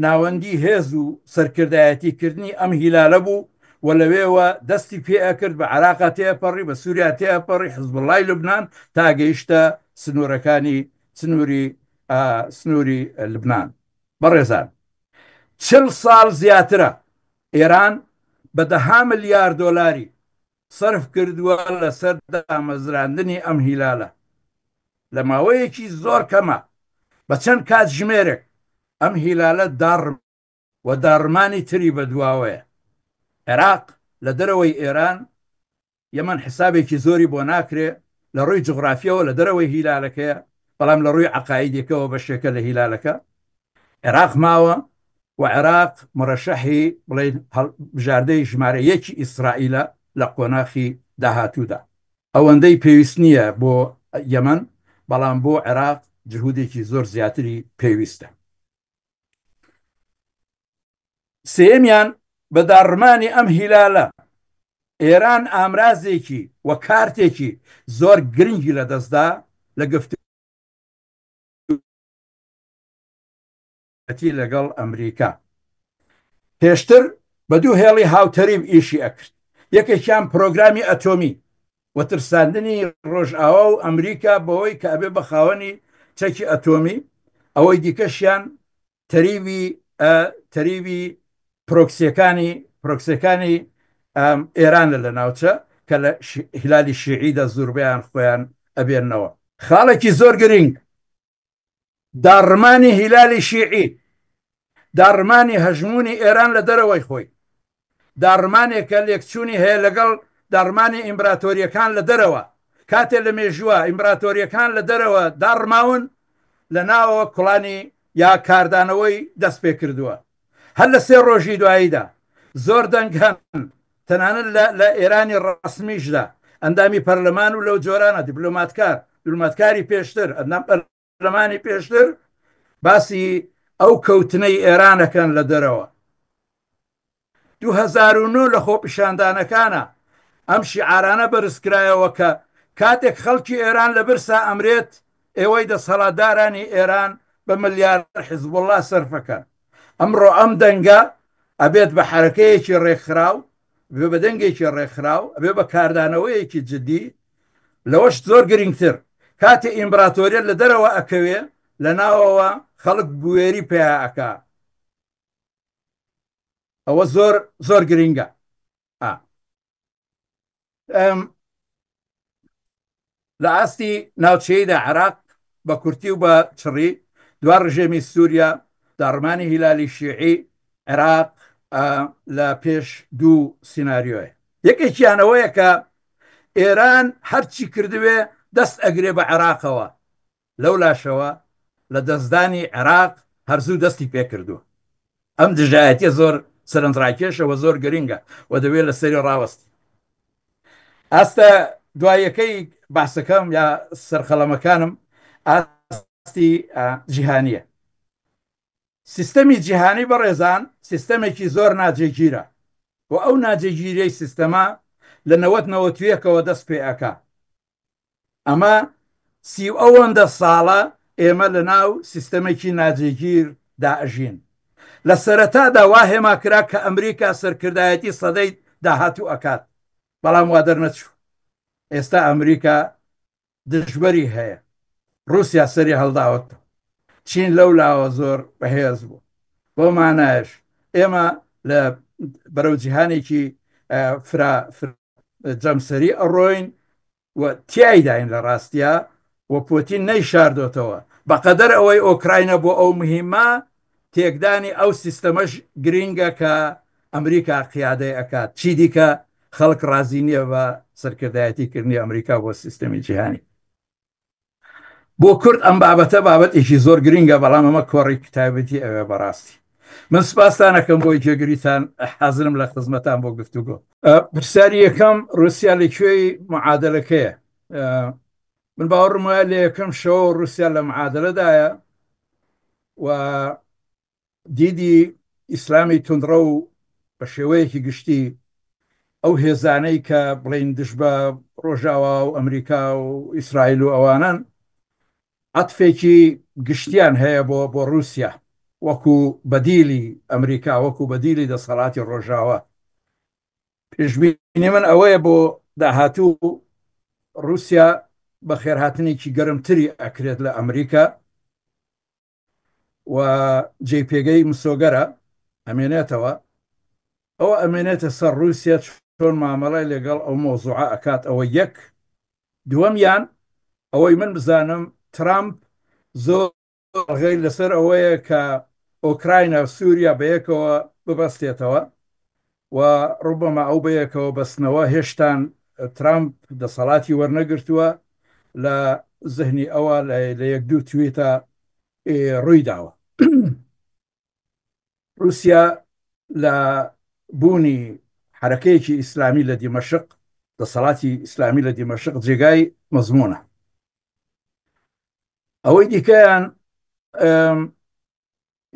ناوەندی هێز و سەرکردایەتی کردنی ئەم هیلالە بوو و لەوێوە دەستی پێ ئەکرد بە عێراقا تێئەپەڕی، بە سووریا تێئەپەڕی، حزبوڵڵای لوبنان تا گەیشتە سنوورەکانی سنووری سنووری لوبنان. بەڕێزان 40 ساڵ زیاترە ئێران بە دەها ملیار دۆلاری سەرف کردووە لەسەر دامەزراندنی ئەم هیلالە. لە ماوەیەکی زۆر کەما بە چەند کاتژمێرێک ئەم هیلالە داڕما و داڕمانی تری بەدواوەیە. عێراق لە دەرەوەی ئێران یەمەن حسابێکی زۆری بۆ ناکرێ، لە ڕووی جوغرافییەوە لە دەرەوەی هیلالەکەیە، بەڵام لە ڕووی عەقائیدیەکەوە بەشێکە لە هیلالەکە. عێراق ماوە و عێراق مورەشەحی بڵێین بژاردەی ژمارە یەکی ئیسرائیلە لە قۆناخی داهاتوودا. ئەوەندەی پێویست نییە بۆ یەمەن، بەڵام بۆ عێراق جهودێکی زۆر زیاتری پێویستە. سێیەمیان، بە داڕمانی ئەم هیلالە، ئێران ئامرازێکی و کارتێکی زۆر گرنگی لەدەستدا لە گفتوگۆ لەگەڵ ئەمریکا. پێشتر بە دوو هێڵی هاوتەریب ئیشی ئەکرد، یەکێکیان پرۆگرامی ئەتۆمی و ترساندنی ڕۆژئاوا و ئەمریکا بەوەی کە ئەبێ بە خاوەنی چەکی ئەتۆمی، ئەوەی دیکەشیان تەریبی تەریبی پرۆکسیەکانی پرۆکسیەکانی ئێرانە لە ناوچە کە لە هیلالی شیعیدا زوربەیان خۆیان ئەبێنەوە. خاڵێکی زۆر گرنگ داڕمانی هیلالی شیعی، داڕمانی هەژموونی ئێران لە دەرەوەی خۆی، داڕمانێکە لێکچوونی هەیە لەگەڵ داڕمانی ئیمبراتۆرییەکان لە دەرەوە. کاتێ لە مێژووە ئیمبراتۆرییەکان لە دەرەوە داڕماون، لە ناوەوە کوڵانی یا کاردانەوەی دەست پێ کردووە. هەر لە سێ ڕۆژی دواییدا زۆر دەنگ هەن، تەنانەت لە لە ئێرانی ڕەسمیشدا، ئەندامی پەرلەمان و لەو جۆرانە، دیپلۆماتکار، دیپلۆماتکاری پێشتر، ئەندام پەرلەمانی پێشتر باسی ئەو کەوتنەی ئێران ئەکەن لە دەرەوە. 2009 لە خۆپیشاندانەکانە ئەم شیعارانە بەرزکرایەوە کە کاتێک خەڵکی ئێران لە برسا ئەمرێت ئێوەی دەسەڵاتدارانی ئێران بە ملیار حزبوڵڵا سەرفەکەن. ئەمڕۆ ئەم دەنگە ئەبێت بە حەرەکەیەکی ڕێکخراو، ئەبێ بە دەنگێکی ڕێکخراو، ئەبێ بە کاردانەوەیەکی جدی. لەوەش زۆر گرنگتر کاتێ ئیمبراتۆریەت لە دەرەوە ئەکەوێ لە ناوەوە خەڵک بوێری پیا ئەکا. ئەوە زۆر زۆر گرنگە. لە ئاستی ناوچەیەدا عێراق بە کورتی و بە چڕی دوا ڕژێمی سووریا داڕمانی هیلالی شیعی عێراق لە پێش دوو سیناریۆیە یەکێکیان ئەوەیە کە ئێران هەرچی کردوێ دەست ئەگرێ بە عێراقەوە لەولاشەوە لە دەستدانی عێراق هەر زوو دەستی پێکردووە. ئەم دژایەتیە زۆر سەرنجڕاکێشە و زۆر گرنگە و دەبێت لەسەری ڕاوەستین. ئاستە دواییەکەی باسەکەم یا سەرقەڵەمەکانم ئاستی جیهانیە. سیستەمی جیهانی بەڕێزان سیستەمێکی زۆر ناجێگیرە و ئەو ناجێگیریەی سیستەمە لە نەوەت نەوەتویەکەوە دەست پێ ئەکا. ئەمە سی و ئەوەندە ساڵە ئێمە لە ناو سیستەمێکی ناجێگیر دا ئەژین. لە سەرەتادا وا هێما کرا کە ئەمریکا سەرکردایەتی سەدەی داهاتوو ئەکات، بەڵام وا دەرنەچوو. ئێستا ئەمریکا دژبەری هەیە. ڕووسیا سەری هەڵداوەتەوە. چین لەو لاوە زۆر بەهێز بوو. بەو مانایەش ئێمە لە بەرەو جیهانێکی فرە جەمسەری ئەڕۆین و تیایداین لە ڕاستیا و پۆتین نەیشاردۆتەوە بەقەدەر ئەوەی ئۆکراینە بۆ ئەو مهمە تێکدانی ئەو سیستەمەش گرینگە کە ئەمریکا قیادەی ئەکات چی دیکە خەڵک ڕازی نییە بە سەرکردایەتی کردنی ئەمریکا بۆ سیستەمی جیهانی. بۆ کورد ئەم بابەتە بابەتێکی زۆر گرنگە، بەڵام ئەمە کۆڕی تایبەتی ئەوێ. بەڕاستی من سپاستان ئەکەم بۆی جێگریتان، حازرم لە خزمەتان بۆ گفتوگۆ. پرسیاری یەکەم، ڕووسیا لە کوێی معادلەکەیە؟ من باوەڕم وایە لە یەکەم شەوە ڕووسیا لە معادلەدایە و دیدی ئیسلامی توندڕەو بە شێوەیەکی گشتی ئەو هێزانەی کە بڵێین دژ بە ڕۆژاوا و ئەمریکا و ئیسرائیل و ئەوانەن عەتفێکی گشتیان هەیە بۆ بۆ ڕووسیا وەکو بەدیلی ئەمریکا، وەکو بەدیلی دەسەڵاتی ڕۆژاوا. پێشبینی من ئەوەیە بۆ داهاتوو ڕووسیا بەخێرهاتنێکی گەرمتری ئەکرێت لە ئەمریکا و جێی پێگەی مسۆگەرە ئەمێنێتەوە، ئەوە ئەمێنێتە سەر ڕووسیا چۆن مامەڵەی لەگەڵ ئەو مەوزوعە ئەکات ئەوە یەک. دووەمیان ئەوەی من بزانم ترامپ زۆر ڕغەی لەسەر ئەوەیە کە ئۆکراینا و سووریا بەیەکەوە ببەستێتەوە و ڕوبەما ئەو بەیەکەوە بەستنەوە هێشتان ترامپ دەسەڵاتی وەرنەگرتووە لە زهنی ئەوە لە یەک دوو تویتە ڕووی داوە. رووسیا لە بوونی حرەکەیەکی ئیسلامی لە دیمەشق، دەسەڵاتی ئیسلامی لە دیمەشق جێگای مەزمونە. ئەوەی دیکەیان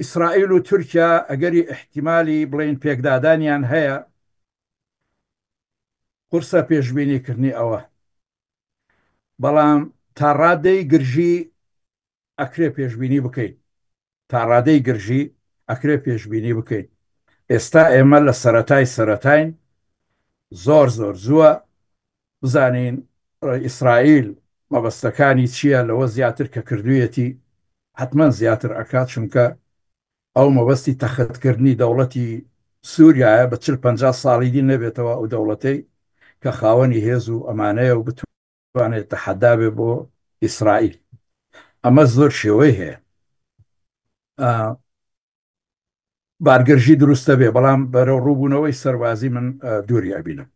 ئیسرائیل و تورکیا ئەگەری ئیحتیمالی بڵێین پێکدادانیان هەیە، قورسە پێشبینی کردنی ئەوە، بەڵام تا ڕادەی گرژی ئەکرێ پێشبینی بکەین، تا ڕادەی گرژی ئەکرێ پێشبینی بکەین. ئێستا ئێمە لە سەرەتای سەرەتاین، زۆر زۆر زووە بزانین ئیسرائیل مەبەستەکانی چییە، لەوە زیاتر کە کردوویەتی حەتمەن زیاتر ئەکات، چونکە ئەو مەبەستی تەختکردنی دەوڵەتی سووریایە بە 40 50 ساڵی دی نەبێتەوە ئەو دەوڵەتەی کە خاوەنی هێز و ئەمانەیە و بتوانێت تەحەدا بێ بۆ ئیسرائیل. ئەمە زۆر شێوەی هەیە. بارگرژی دروستە بێ، بەڵام بەرەو ڕووبوونەوەی سەربازی من دووری ئەبینم.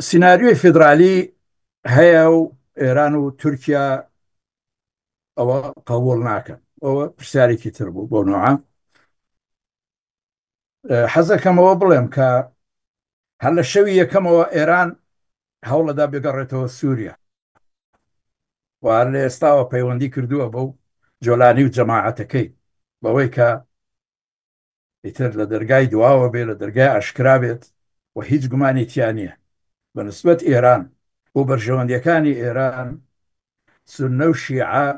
سیناریۆی فیدرالی هەیە و ئێران و تورکیا ئەوە قەوڵ ناکەن. ئەوە پرسیارێکی تر بوو بۆ نوعە. حەزەکەمەوە بڵێم کە هەر لە شەوی یەکەمەوە ئێران هەوڵەدا بگەڕێتەوە سووریا و هەر لە ئێستاوە پەیوەندی کردووە بەو جۆلانی و جەماعەتەکەی بەوەی کە ئیتر لە دەرگای دواوە بێ لە دەرگای ئاشکرا بێت و هیچ گومانی تیا نییە بە نسبەت ئێران بۆ بەرژەوەندیەکانی ئێران سوننە و شیعە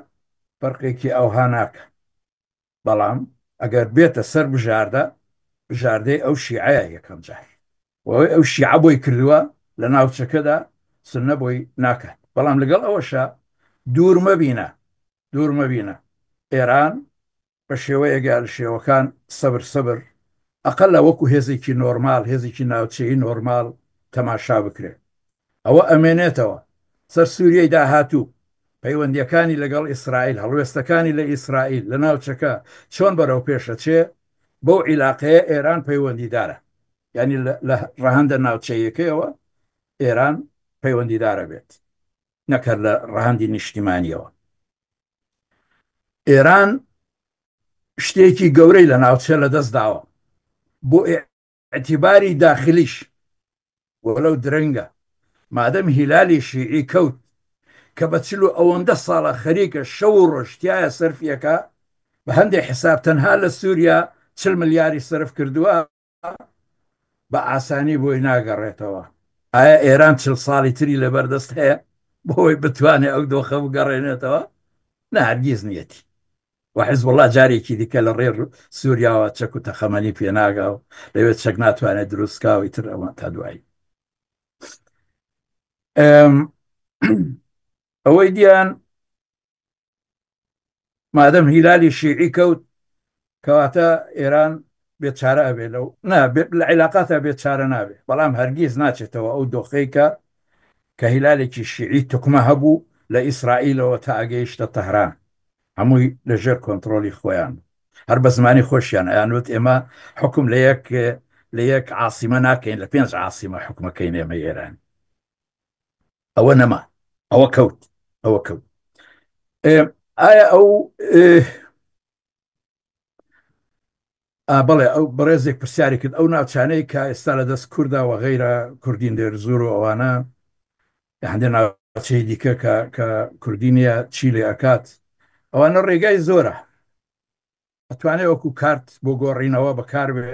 فەرقێکی ئەوها ناکە، بەڵام ئەگەر بێتە سەر بژاردە بژاردەی ئەو شیعەیە یەکەم جار وەوەی ئەو شیعە بۆی کردووە لە ناوچەکەدا سوننە بۆی ناکات. بەڵام لەگەڵ ئەوەشا دوور مەبینە دوور مەبینە ئێران بە شێوەیەک یا لە شێوەکان سەبر سەبر ئەقەلە وەکو هێزێکی نۆرمال، هێزێکی ناوچەیی نۆرمال تەماشا بکرێ. ئەوە ئەمێنێتەوە سەر سوریەی داهاتوو، پەیوەندییەکانی لەگەڵ ئیسرائیل، هەڵوێستەکانی لە ئیسرائیل، لە ناوچەکە چۆن بەرەو پێش ئەچێ، بەو عیلاقەیە ئێران پەیوەندیدارە. یانی لە ڕەهەندە ناوچەییەکەیەوە ئێران پەیوەندیدارە بێت، نەک هەر لە ڕەهەندی نیشتیمانییەوە. ئێران شتێکی گەورەی لە ناوچە لەدەست داوە بۆ ئیعتیباری داخلیش وەلەو درەنگە مادەم هیلالی شیعی کەوت کە بە چل و ئەوەندە ساڵە خەریکە شەو و ڕۆژ تایە سەرفیەکە بە هەندێک حساب تەنها لە سووریا 40 ملیاری سەرف کردووە بە ئاسانی بۆی ناگەڕێتەوە. ئایا ئێران 40 ساڵی تری لەبەردەست هەیە بۆی بتوانێت ئەو دۆخە بگەڕێنێتەوە؟ نا، هەرگیز نیەتی. و حزبوڵا جارێکی دیکە لە ڕێ سووریاوە چەک و تەخەمەنی پێناگا و لەوێ چەک ناتوانێت دروستکا و ئیتر ئەوە تا دوایی. ئەوەی دیان مادەم هیلالی شیعی کەوت کەواتە ئێران بێچارە ئەبێ لەو نا لە عیلاقاتە بێچارە نابێ، بەڵام هەرگیز ناچێتەوە ئەو دۆخەی کە کە هیلالێکی شیعی توکمە هەبوو لە ئیسرائیلەوە تا ئەگەیشتە تەهران هەمووی لەژێر کۆنتڕۆڵی خۆیان بوو. هەر بە زمانی خۆشیان ئەیانوت ئێمە حوکم لە یەک لە یەک عاسیمە ناکەین لە پێنج عاسیمە حکومەکەین ئێمە ئێران ئەوە نەما ئەوە کەوت ئەوە کەوت ئایا ئەو بەڵێ ئەو بەڕێزێک پرسیاری کرد ئەو ناوچانەی کە ئێستا لە دەست کووردا وە غەیرە کوردین دێرزور و ئەوانە هەندێک ناوچەی دیکە کە کە کوردی نییە چی لێ ئەکات ئەوانە ڕێگای زۆرە ئەتوانێت وەکو کارت بۆ گۆڕینەوە بەکاربێ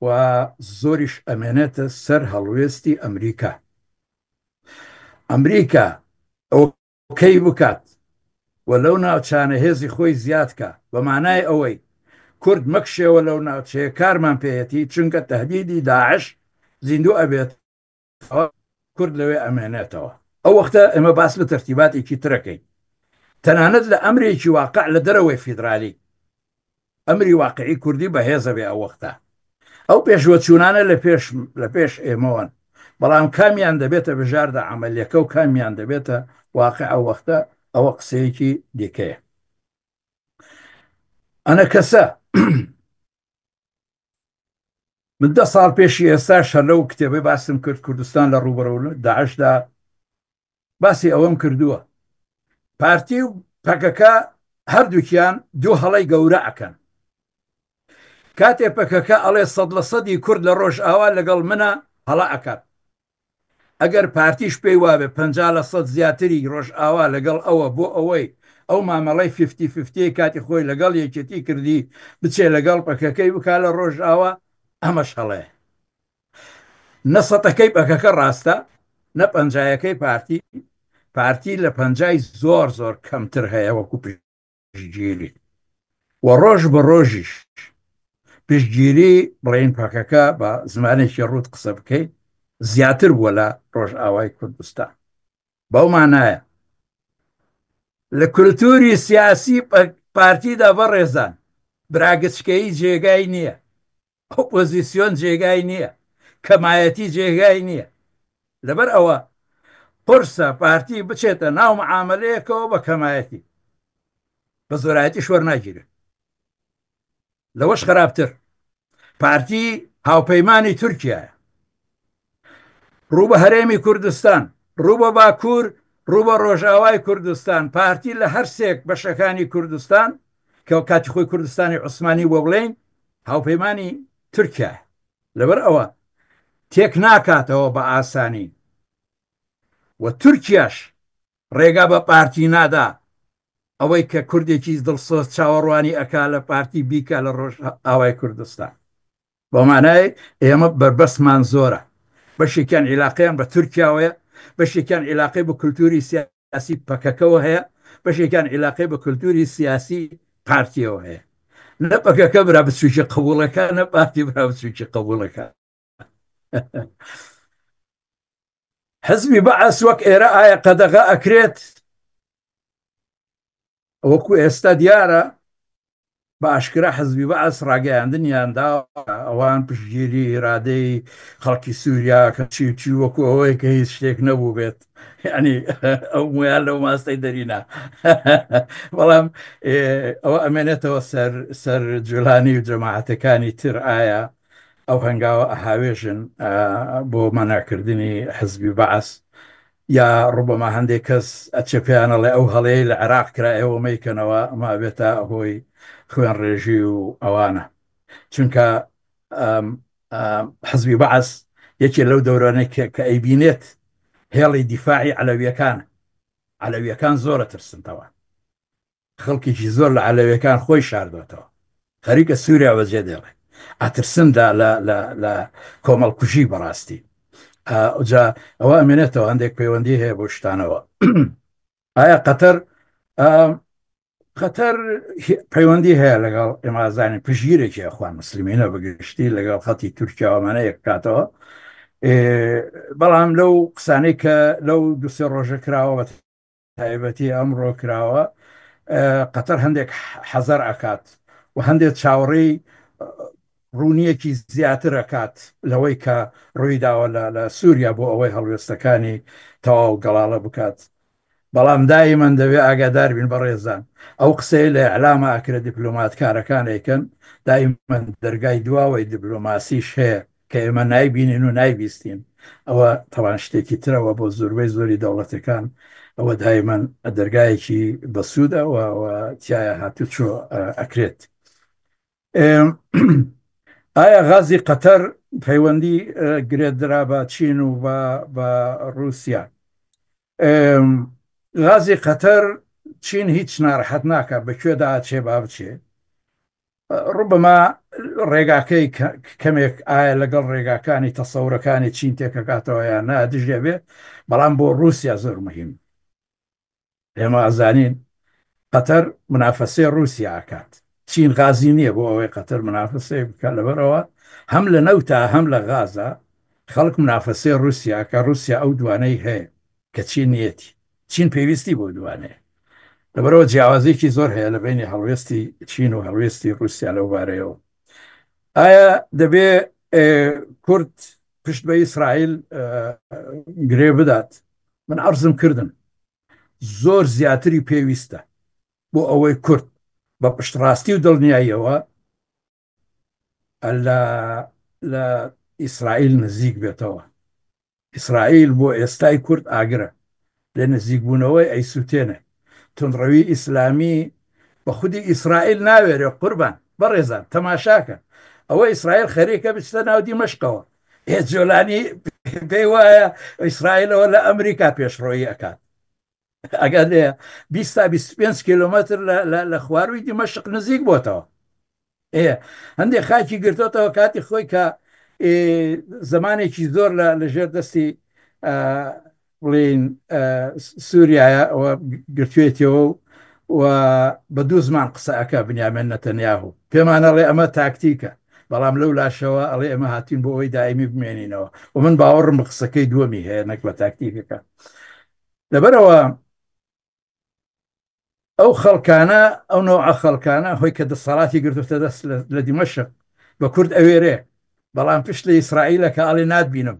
و زۆریش ئەمێنێتە سەر هەڵوێستی ئەمریکا. ئەمریکا ئۆکەی بکات و لەو ناوچانە هێزی خۆی زیاد کا بە مانای ئەوەی کورد مەکشێوە لەو ناوچەیە کارمان پێیەتی چونکە تەهدیدی داعش زیندوو ئەبێت کورد لەوێ ئەمێنێتەوە ئەو وەختە ئێمە باس لە تەرتیباتێکی ترەکەین تەنانەت لە ئەمرێکی واقع لە دەرەوەی فیدرالی ئەمری واقعی کوردی بەهێزە بێ ئەو وەختە ئەو پێشوەچوونانە لە پێش لە پێش ئێمەوەن بەڵام کامیان دەبێتە بژاردە عملیەکە و کامیان دەبێتە واقع ئەو وەختە ئەوە قسەیەکی دیکەیە ئەنە کەسە من دە ساڵ پێشی ئێستا شەر لەو کتێبەی باسم کرد کوردستان لە ڕووبەڕوو داعشدا باسی ئەوەم کردووە پارتی و پەکەکە هەردووکیان دوو هەڵەی گەورە ئەکەن کاتێ پەکەکە ئەڵێ سەد لە سەدی کورد لە ڕۆژئاوا لەگەڵ منە هەڵە ئەکات ئەگەر پارتیش پێی وابێ 50% زیاتری ڕۆژئاوا لەگەڵ ئەوە بۆ ئەوەی ئەو مامەڵەی fifty fifty کاتی خۆی لەگەڵ یەکێتی کردی بچێ لەگەڵ پەکەکەی بکا لە ڕۆژئاوا ئەمەش هەڵەیە نە سەتەکەی پەکەکە ڕاستە نە پەنجایەکەی پارتی پارتی لە پەنجای زۆر زۆر کەمتر هەیە وەکو پشتگیری و ڕۆژ بە ڕۆژیش پشتگیری بڵێین پەکەکە بە زمانێکی ڕوت قسە بکەیت زیاتر بووە لە ڕۆژئاوای کوردستان بەو مانایە لە کولتوری سیاسی پارتیدا بەڕێزان براگچکەیی جێگای نییە ئۆپۆزیسیۆن جێگای نییە، کەمایەتی جێگای نییە. لەبەر ئەوە قورسە پارتی بچێتە ناو معامەلەیەکەوە بە کەمایەتی، بە زۆرایەتیش وەرناگیرێت. لەوەش خراپتر پارتی هاوپەیمانی تورکیایە. ڕوو بە هەرێمی کوردستان، ڕوو بە باکوور، ڕوو بە ڕۆژئاوای کوردستان، پارتی لە هەرسێک بەشەکانی کوردستان کە کاتی خۆی کوردستانی عوسمانی بۆ بڵێین هاوپەیمانی تورکیا لەبەر ئەوە تێک ناکاتەوە بە ئاسانی و تورکیاش ڕێگا بە پارتی نادا ئەوەی کە کوردێکی دڵسۆز چاوەڕوانی ئەکا لە پارتی بیکا لە ڕۆژ ئاوای کوردستان بە مانای ئێمە بەربەستمان زۆرە بەشێکیان عیلاقەیان بە تورکیاوەیە بەشێکیان عیلاقەی بە کولتوری سیاسی پەکەکەوە هەیە بەشێکیان عیلاقەی بە کولتوری سیاسی پارتیەوە هەیە نە پەکەکە برا بچووکی قبوڵەکە نە پارتی برا بچووکی قبوڵەکە حزبی بەعس وەک ئێرە ئایا قەدەغە ئەکرێت وەکو ئێستا دیارە بە ئاشکرا حزبی بەعس ڕاگەیاندنیان دا ئەوان پشتگیری ئیرادەی خەڵکی سووریا کە چی و چی وەکو ئەوەی کە هیچ شتێک نەبوو بێت یعنی ئەو مویان لەو ماستەی دەرینا بەڵام ئەوە ئەمێنێتەوە سەر سەر جولانی و جەماعەتەکانی تر ئایا ئەو هەنگاوە ئەهاوێژن بۆ مەنعکردنی حزبی بەعس یا ڕوبەما هەندێک کەس ئەچێ پێیان ئەڵێ ئەو هەڵەیەی لە عێراق کرا ئێوە مەیکەنەوە ئەمە ئەبێتە هۆی خوێنڕێژی و ئەوانە چونکە حزبی بەعس یەکێ لەو دەورانەی کە ئەیبینێت هێڵی دیفاعی عەلەویەکانە عەلەویەکان زۆرە ترسنتەوە خەڵکێکی زۆر لە عەلەویەکان خۆی شاردۆتەوە خەریکە سووریا بەجێ دێڵێ ئەترسن لە لە لە لە کۆمەڵکوژی بەڕاستی ئەوجا ئەوە ئەمێنێتەوە هەندێک پەیوەندی هەیە بۆ شتانەوە ئایا قەتەر قەتەر پەیوەندی هەیە لەگەڵ ئێمازانی پشگیرێکی ئەخوان مسلمینە بەگشتی لەگەڵ خەتی تورکیاوەمانە یەک کاتەوە بەڵام لەو قسانەی کە لەو دوسێ ڕۆژە کراوە بە تایبەتی ئەمڕۆ کراوە قەتەر هەندێک حەزەر ئەکات و هەندێک چاوەڕێی ڕوونیەکی زیاتر ئەکات لەوەی کە ڕوویداوە لە سووریا بۆ ئەوەی هەڵوێستەکانی تەواو گەڵاڵە بکات. بەڵام دایمەن دەبێ ئاگادار بین بەڕێزان ئەو قسەیە لە ئیعلامە ئەکرێ دیپلۆماتکارەکان ئەیکەن دایمەن دەرگای دواوەی دیپلۆماسیش هەیە کە ئێمە نایبینین و نایبیستین ئەوە تەوان شتێکی ترەوە بۆ زۆربەی زۆری دەوڵەتەکان ئەوە دایمەن دەرگایەکی بەسوودە و تایە هاتوچۆ ئەکرێت. ئایا غازی قەتەر پەیوەندی گرێدرا بە چین و بە ڕووسیا؟ غازی قەتەر چین هیچ ناڕەحەت ناکە بە کوێدا ئەچێ با بچێ ڕوبەما ڕێگاکەی کەمێک ئایا لەگەڵ ڕێگاکانی تەسەورەکانی چین تێکەکاتەوە یان نا دژێ بێ بەڵام بۆ ڕووسیا زۆر مهم ئێمە ئەزانین قەتەر منافەسەی ڕووسیا ئەکات چین غازی نییە بۆ ئەوەی قەتەر منافەسەی بکە لەبەرەوە هەم لە نەوتا هەم لە غازە خەڵک منافەسەی ڕووسیا کە ڕووسیا ئەو دوانەی هەیە کە چین نیەتی چین پێویستی بۆ دوانەیە لەبەرەوە جیاوازێکی زۆر هەیە لە بینی هەڵوێستی چین و هەڵوێستی ڕووسیا لەو بارەیەوە ئایا دەبێ کورد پشت بە ئیسرائیل گرێ بدات من عەرزم کردن زۆر زیاتری پێویستە بۆ ئەوەی کورد بە پشتڕاستی و دڵنیاییەوە لە لە ئیسرائیل نزیک بێتەوە ئیسرائیل بۆ ئێستای کورد ئاگرە لە نزیکبوونەوەی ئەیسووتێنێ تونڕەوی ئیسلامی بە خودی ئیسرائیل ناوێرێ قوربان بەڕێزان تەماشاکە ئەوە ئیسرائیل خەریکە بچتە ناو دیمەشقەوە ئێ جۆلانی پێی وایە ئیسرائیلەوە لە ئەمریکا پێشڕۆیی ئەکات ئەگەر لێ 20 تا 25 کیلومتر لە خواروی دیمەشق نزیک بۆتەوە ئێ هەندێک خاکی گرتوتەوە کاتی خۆی کە زمانێکی زۆر لە ژێر دەستی بڵێین سووریایە ئەوە گرتوێتیەوە و بە دوو زمان قسە ئەکا بنیامێن نەتەنیاهو پێمان ئەڵێ ئەمە تاکتیکە بەڵام لەو لاشەوە ئەڵێ ئێمە هاتین بۆ ئەوەی دایمی بمێنینەوە و من باوەڕم بە قسەکەی دووەمی هەیە نەک بە تاکتیکەکە لەبەرەوە ئەو خەڵکانە ئەو نەوعە خەڵکانە هۆی کە دەسەڵاتی گرتوتە دەست لە دیمەشق بە کورد ئەوێرێ بەڵام پشت لە ئیسرائیلە کە ئەڵێ ناتبینم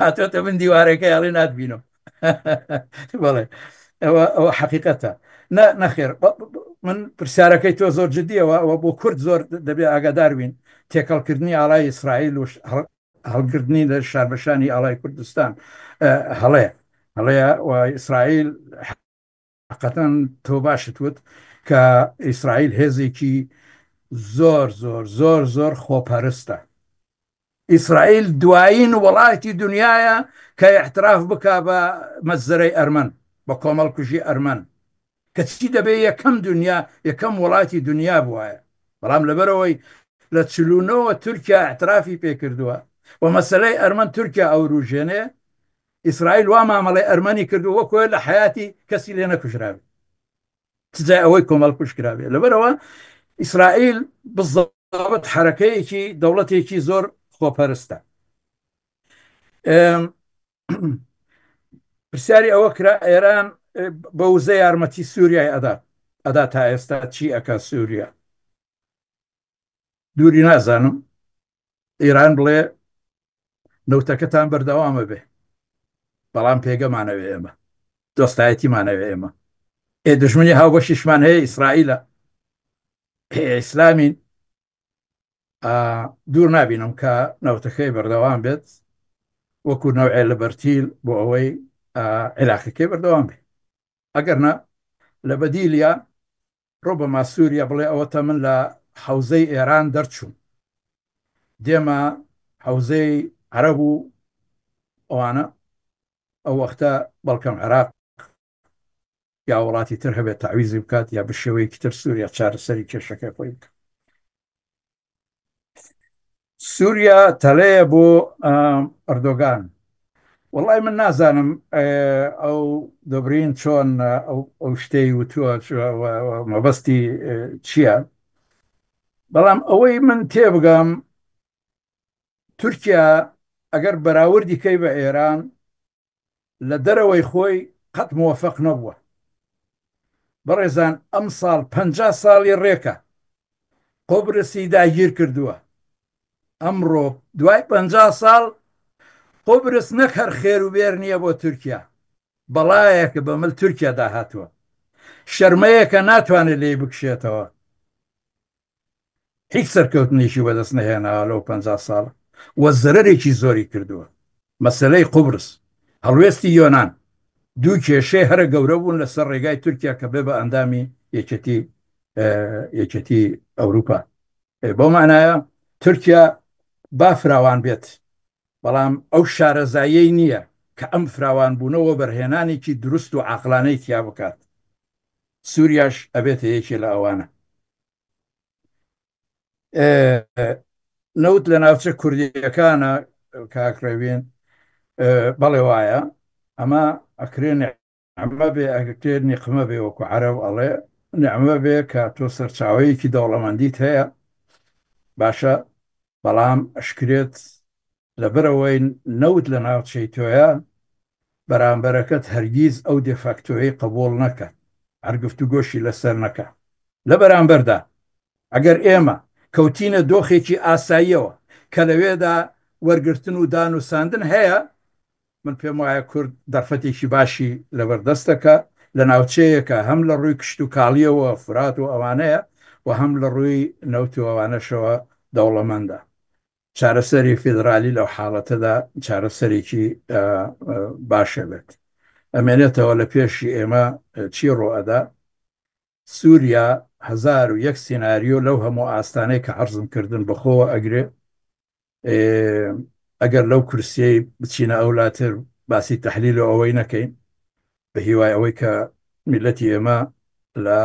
هاتۆتە من دیوارەکەی ئەڵێ ناتبینم بەڵێ ئەوە ئەوە حەقیقەتە نەخێر من پرسیارەکەی تۆ زۆر جدیەوە ئەوە بۆ کورد زۆر دەبێ ئاگادار بین تێکەڵکردنی ئاڵای ئیسرائیل و هەڵگرتنی لە شاربەشانی ئاڵای کوردستان هەڵەیە هەڵەیە و ئیسرائیل حقەتەن تۆ باشت وت کە ئیسرائیل هێزێکی زۆر زۆر زۆر زۆر خۆپەرستە ئیسرائیل دوایین وڵاتی دنیاە کە احتراف بک بە مەزەرەی ئەرمەن بە کۆمەڵکوژی ئەرمەن کەچی دەبێ یەکەم دنیا یەکەم وڵاتی دنیا بوایە بەڵام لەبەرەوەی لە چلونەوە تورکیا اعترافی پێکردووە و مەسلەی ئەرمەن تورکیا ئەوروژێنێ ئیسرائیل وا مامەڵەی ئەرمەنی کردو وەکۆ لە حیاتی کەسی لێ نەکوژراوێ چجای ئەوەی کۆمەڵ کوشکراوێ لەبەرەوە ئیسرائیل بزەبت حرەکەیەکی دەوڵەتێکی زۆر خۆپەرستە پرسیاری ئەوە کرا ئێران بە وزە یارمەتی سووریای ئەدا ئەدا تا ئێستا چی ئەکا سووریا دووری نازانم ئێران بڵێ نەوتەکەتان بەردەوامە بێ بەڵام پێگەمانەوێ ئێمە دۆستایەتیمانەوێ ئێمە ئێ دژمنی هاوبەشیشمان هەیە ئیسرائیلە ئیسلامین دوور نابینم کە نەوتەکەی بەردەوام بێت وەکو نەوعێ لە بەرتیل بۆ ئەوەی عێراقەکەی بەردەوام بێت ئەگەر نا لە بەدیلیا ڕۆبەما سووریا بڵێ ئەوەتە من لە حەوزەی ئێران دەرچووم دێمە حەوزەی عەرەب و ئەوانە ئەو وەختە بەڵکەم عێراق یا وڵاتی تر هەبێت تەعویزی بکات یا بە شێوەیەکی تر سووریا چارەسەری کێشەکەی خۆی بکات. سووریا تەلەیە بۆ ئەردۆگان وەڵای من نازانم ئەو دۆبرین چۆن ئەو شتەی وتووە مەبەستی چییە بەڵام ئەوەی من تێبگەم تورکیا ئەگەر بەراوردی کەی بە ئێران لە دەرەوەی خۆی قەت مۆفەق نەبووە. بەڕێزان ئەمساڵ 50 ساڵی ڕێکە قوبرسی داگیر کردووە. ئەمڕۆ دوای 50 ساڵ قوبرس نەک هەر خێر و بێر نییە بۆ تورکیا. بەڵایەکە بە مل تورکیادا هاتووە، شەرمەیەکە ناتوانێت لێی بکشێتەوە. هیچ سەرکەوتنێکی بەدەست نەهێناوە لەو 50 ساڵە و زەرەرێکی زۆری کردووە. مەسەلەی قوبرس، هەڵوێستی یۆنان، دوو کێشەی هەرە گەورە بوون لەسەر ڕێگای تورکیا کە بێ بە ئەندامی یەکێتی یەکێتی ئەوروپا. بەو مانایە تورکیا با فراوان بێت، بەڵام ئەو شارەزاییەی نییە کە ئەم فراوانبوونە وەبەرهێنانێکی دروست و عاقڵانەی تیا بکات. سووریاش ئەبێتە یەکێ لە ئەوانە. نەوت لە ناوچە کوردیەکانە کاک ڕێوین بەڵێ وایە ئەمە ئەکرێ ئەمە بێ ئەکرێ نیقمە بێ وەکو عەرەب ئەڵێ نعمە بێ کە تۆ سەرچاوەیەکی دەوڵەمەندیت هەیە باشە بەڵام ئەشکرێت لەبەرئەوەی نەوت لە ناوچەی تۆیە بەرامبەرەکەت هەرگیز ئەو دێفاکتۆیەی قبوڵ نەکات هەر گفتوگۆشی لەسەر نەکا. لە بەرامبەردا ئەگەر ئێمە کەوتینە دۆخێکی ئاساییەوە کە لەوێدا وەرگرتن و دانوساندن هەیە، من پێم وایە کورد دەرفەتێکی باشی لەبەردەستە کە لە ناوچەیەکە هەم لە ڕووی کشتوکاڵییەوە فورات و ئەوانەیە و هەم لە ڕووی نەوت و ئەوانەشەوە دەوڵەمەندە. چارەسەری فیدرالی لەو حاڵەتەدا چارەسەرێکی باشە بێت. ئەمێنێتەوە لە پێشی ئێمە چی ڕوئەدا. سوریا 1001 سیناریۆ لەو هەموو ئاستانەی کە عەرزم کردن بەخۆوە ئەگرێ. ئەگەر لەو کورسیەی بچینە ئەولاتر باسی تەحلیل و ئەوەی نەکەین، بە هیوای ئەوەی کە میلەتی ئێمە لە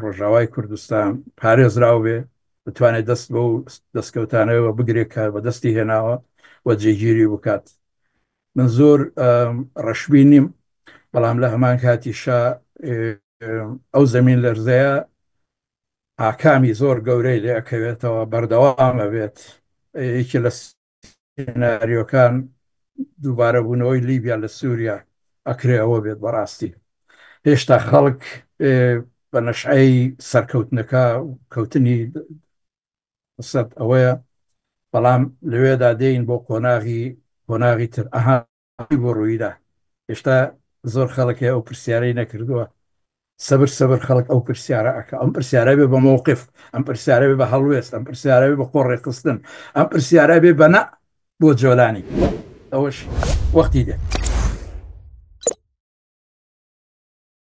ڕۆژاوای کوردستان پارێزراو بێ، بتوانێت دەست بەو دەستکەوتانەوە بگرێت کە بەدەستی هێناوە و جێگیری بکات. من زۆر ڕەشبین نیم، بەڵام لە هەمان کاتیشا ئەو زەمین لەرزەیە ئاکامی زۆر گەورەی لێ ئەکەوێتەوە، بەردەوام ئەبێت. یەکێ لە سیناریۆکان دووبارەبوونەوەی لیبیا لە سووریا ئەکرێ ئەوە بێت. بەڕاستی هێشتا خەڵک بە نەشعەی سەرکەوتنەکە کەوتنی سەد ئەوەیە، بەڵام لەوێدا دێین بۆ قۆناغی قۆناغی تر. ئەها بۆ ڕوویدا هێشتا زۆر خەڵک هەیە ئەو پرسیارەی نەکردووە. سەبر سەبر خەڵک ئەو پرسیارە ئەکا. ئەم پرسیارە بێ بە مەوقف، ئەم پرسیارە بێ بە هەڵوێست، ئەم پرسیارە بێ بە خۆڕێکخستن، ئەم پرسیارە بێ بە نە بۆ جۆلانی. ئەوەش وەختی دێت.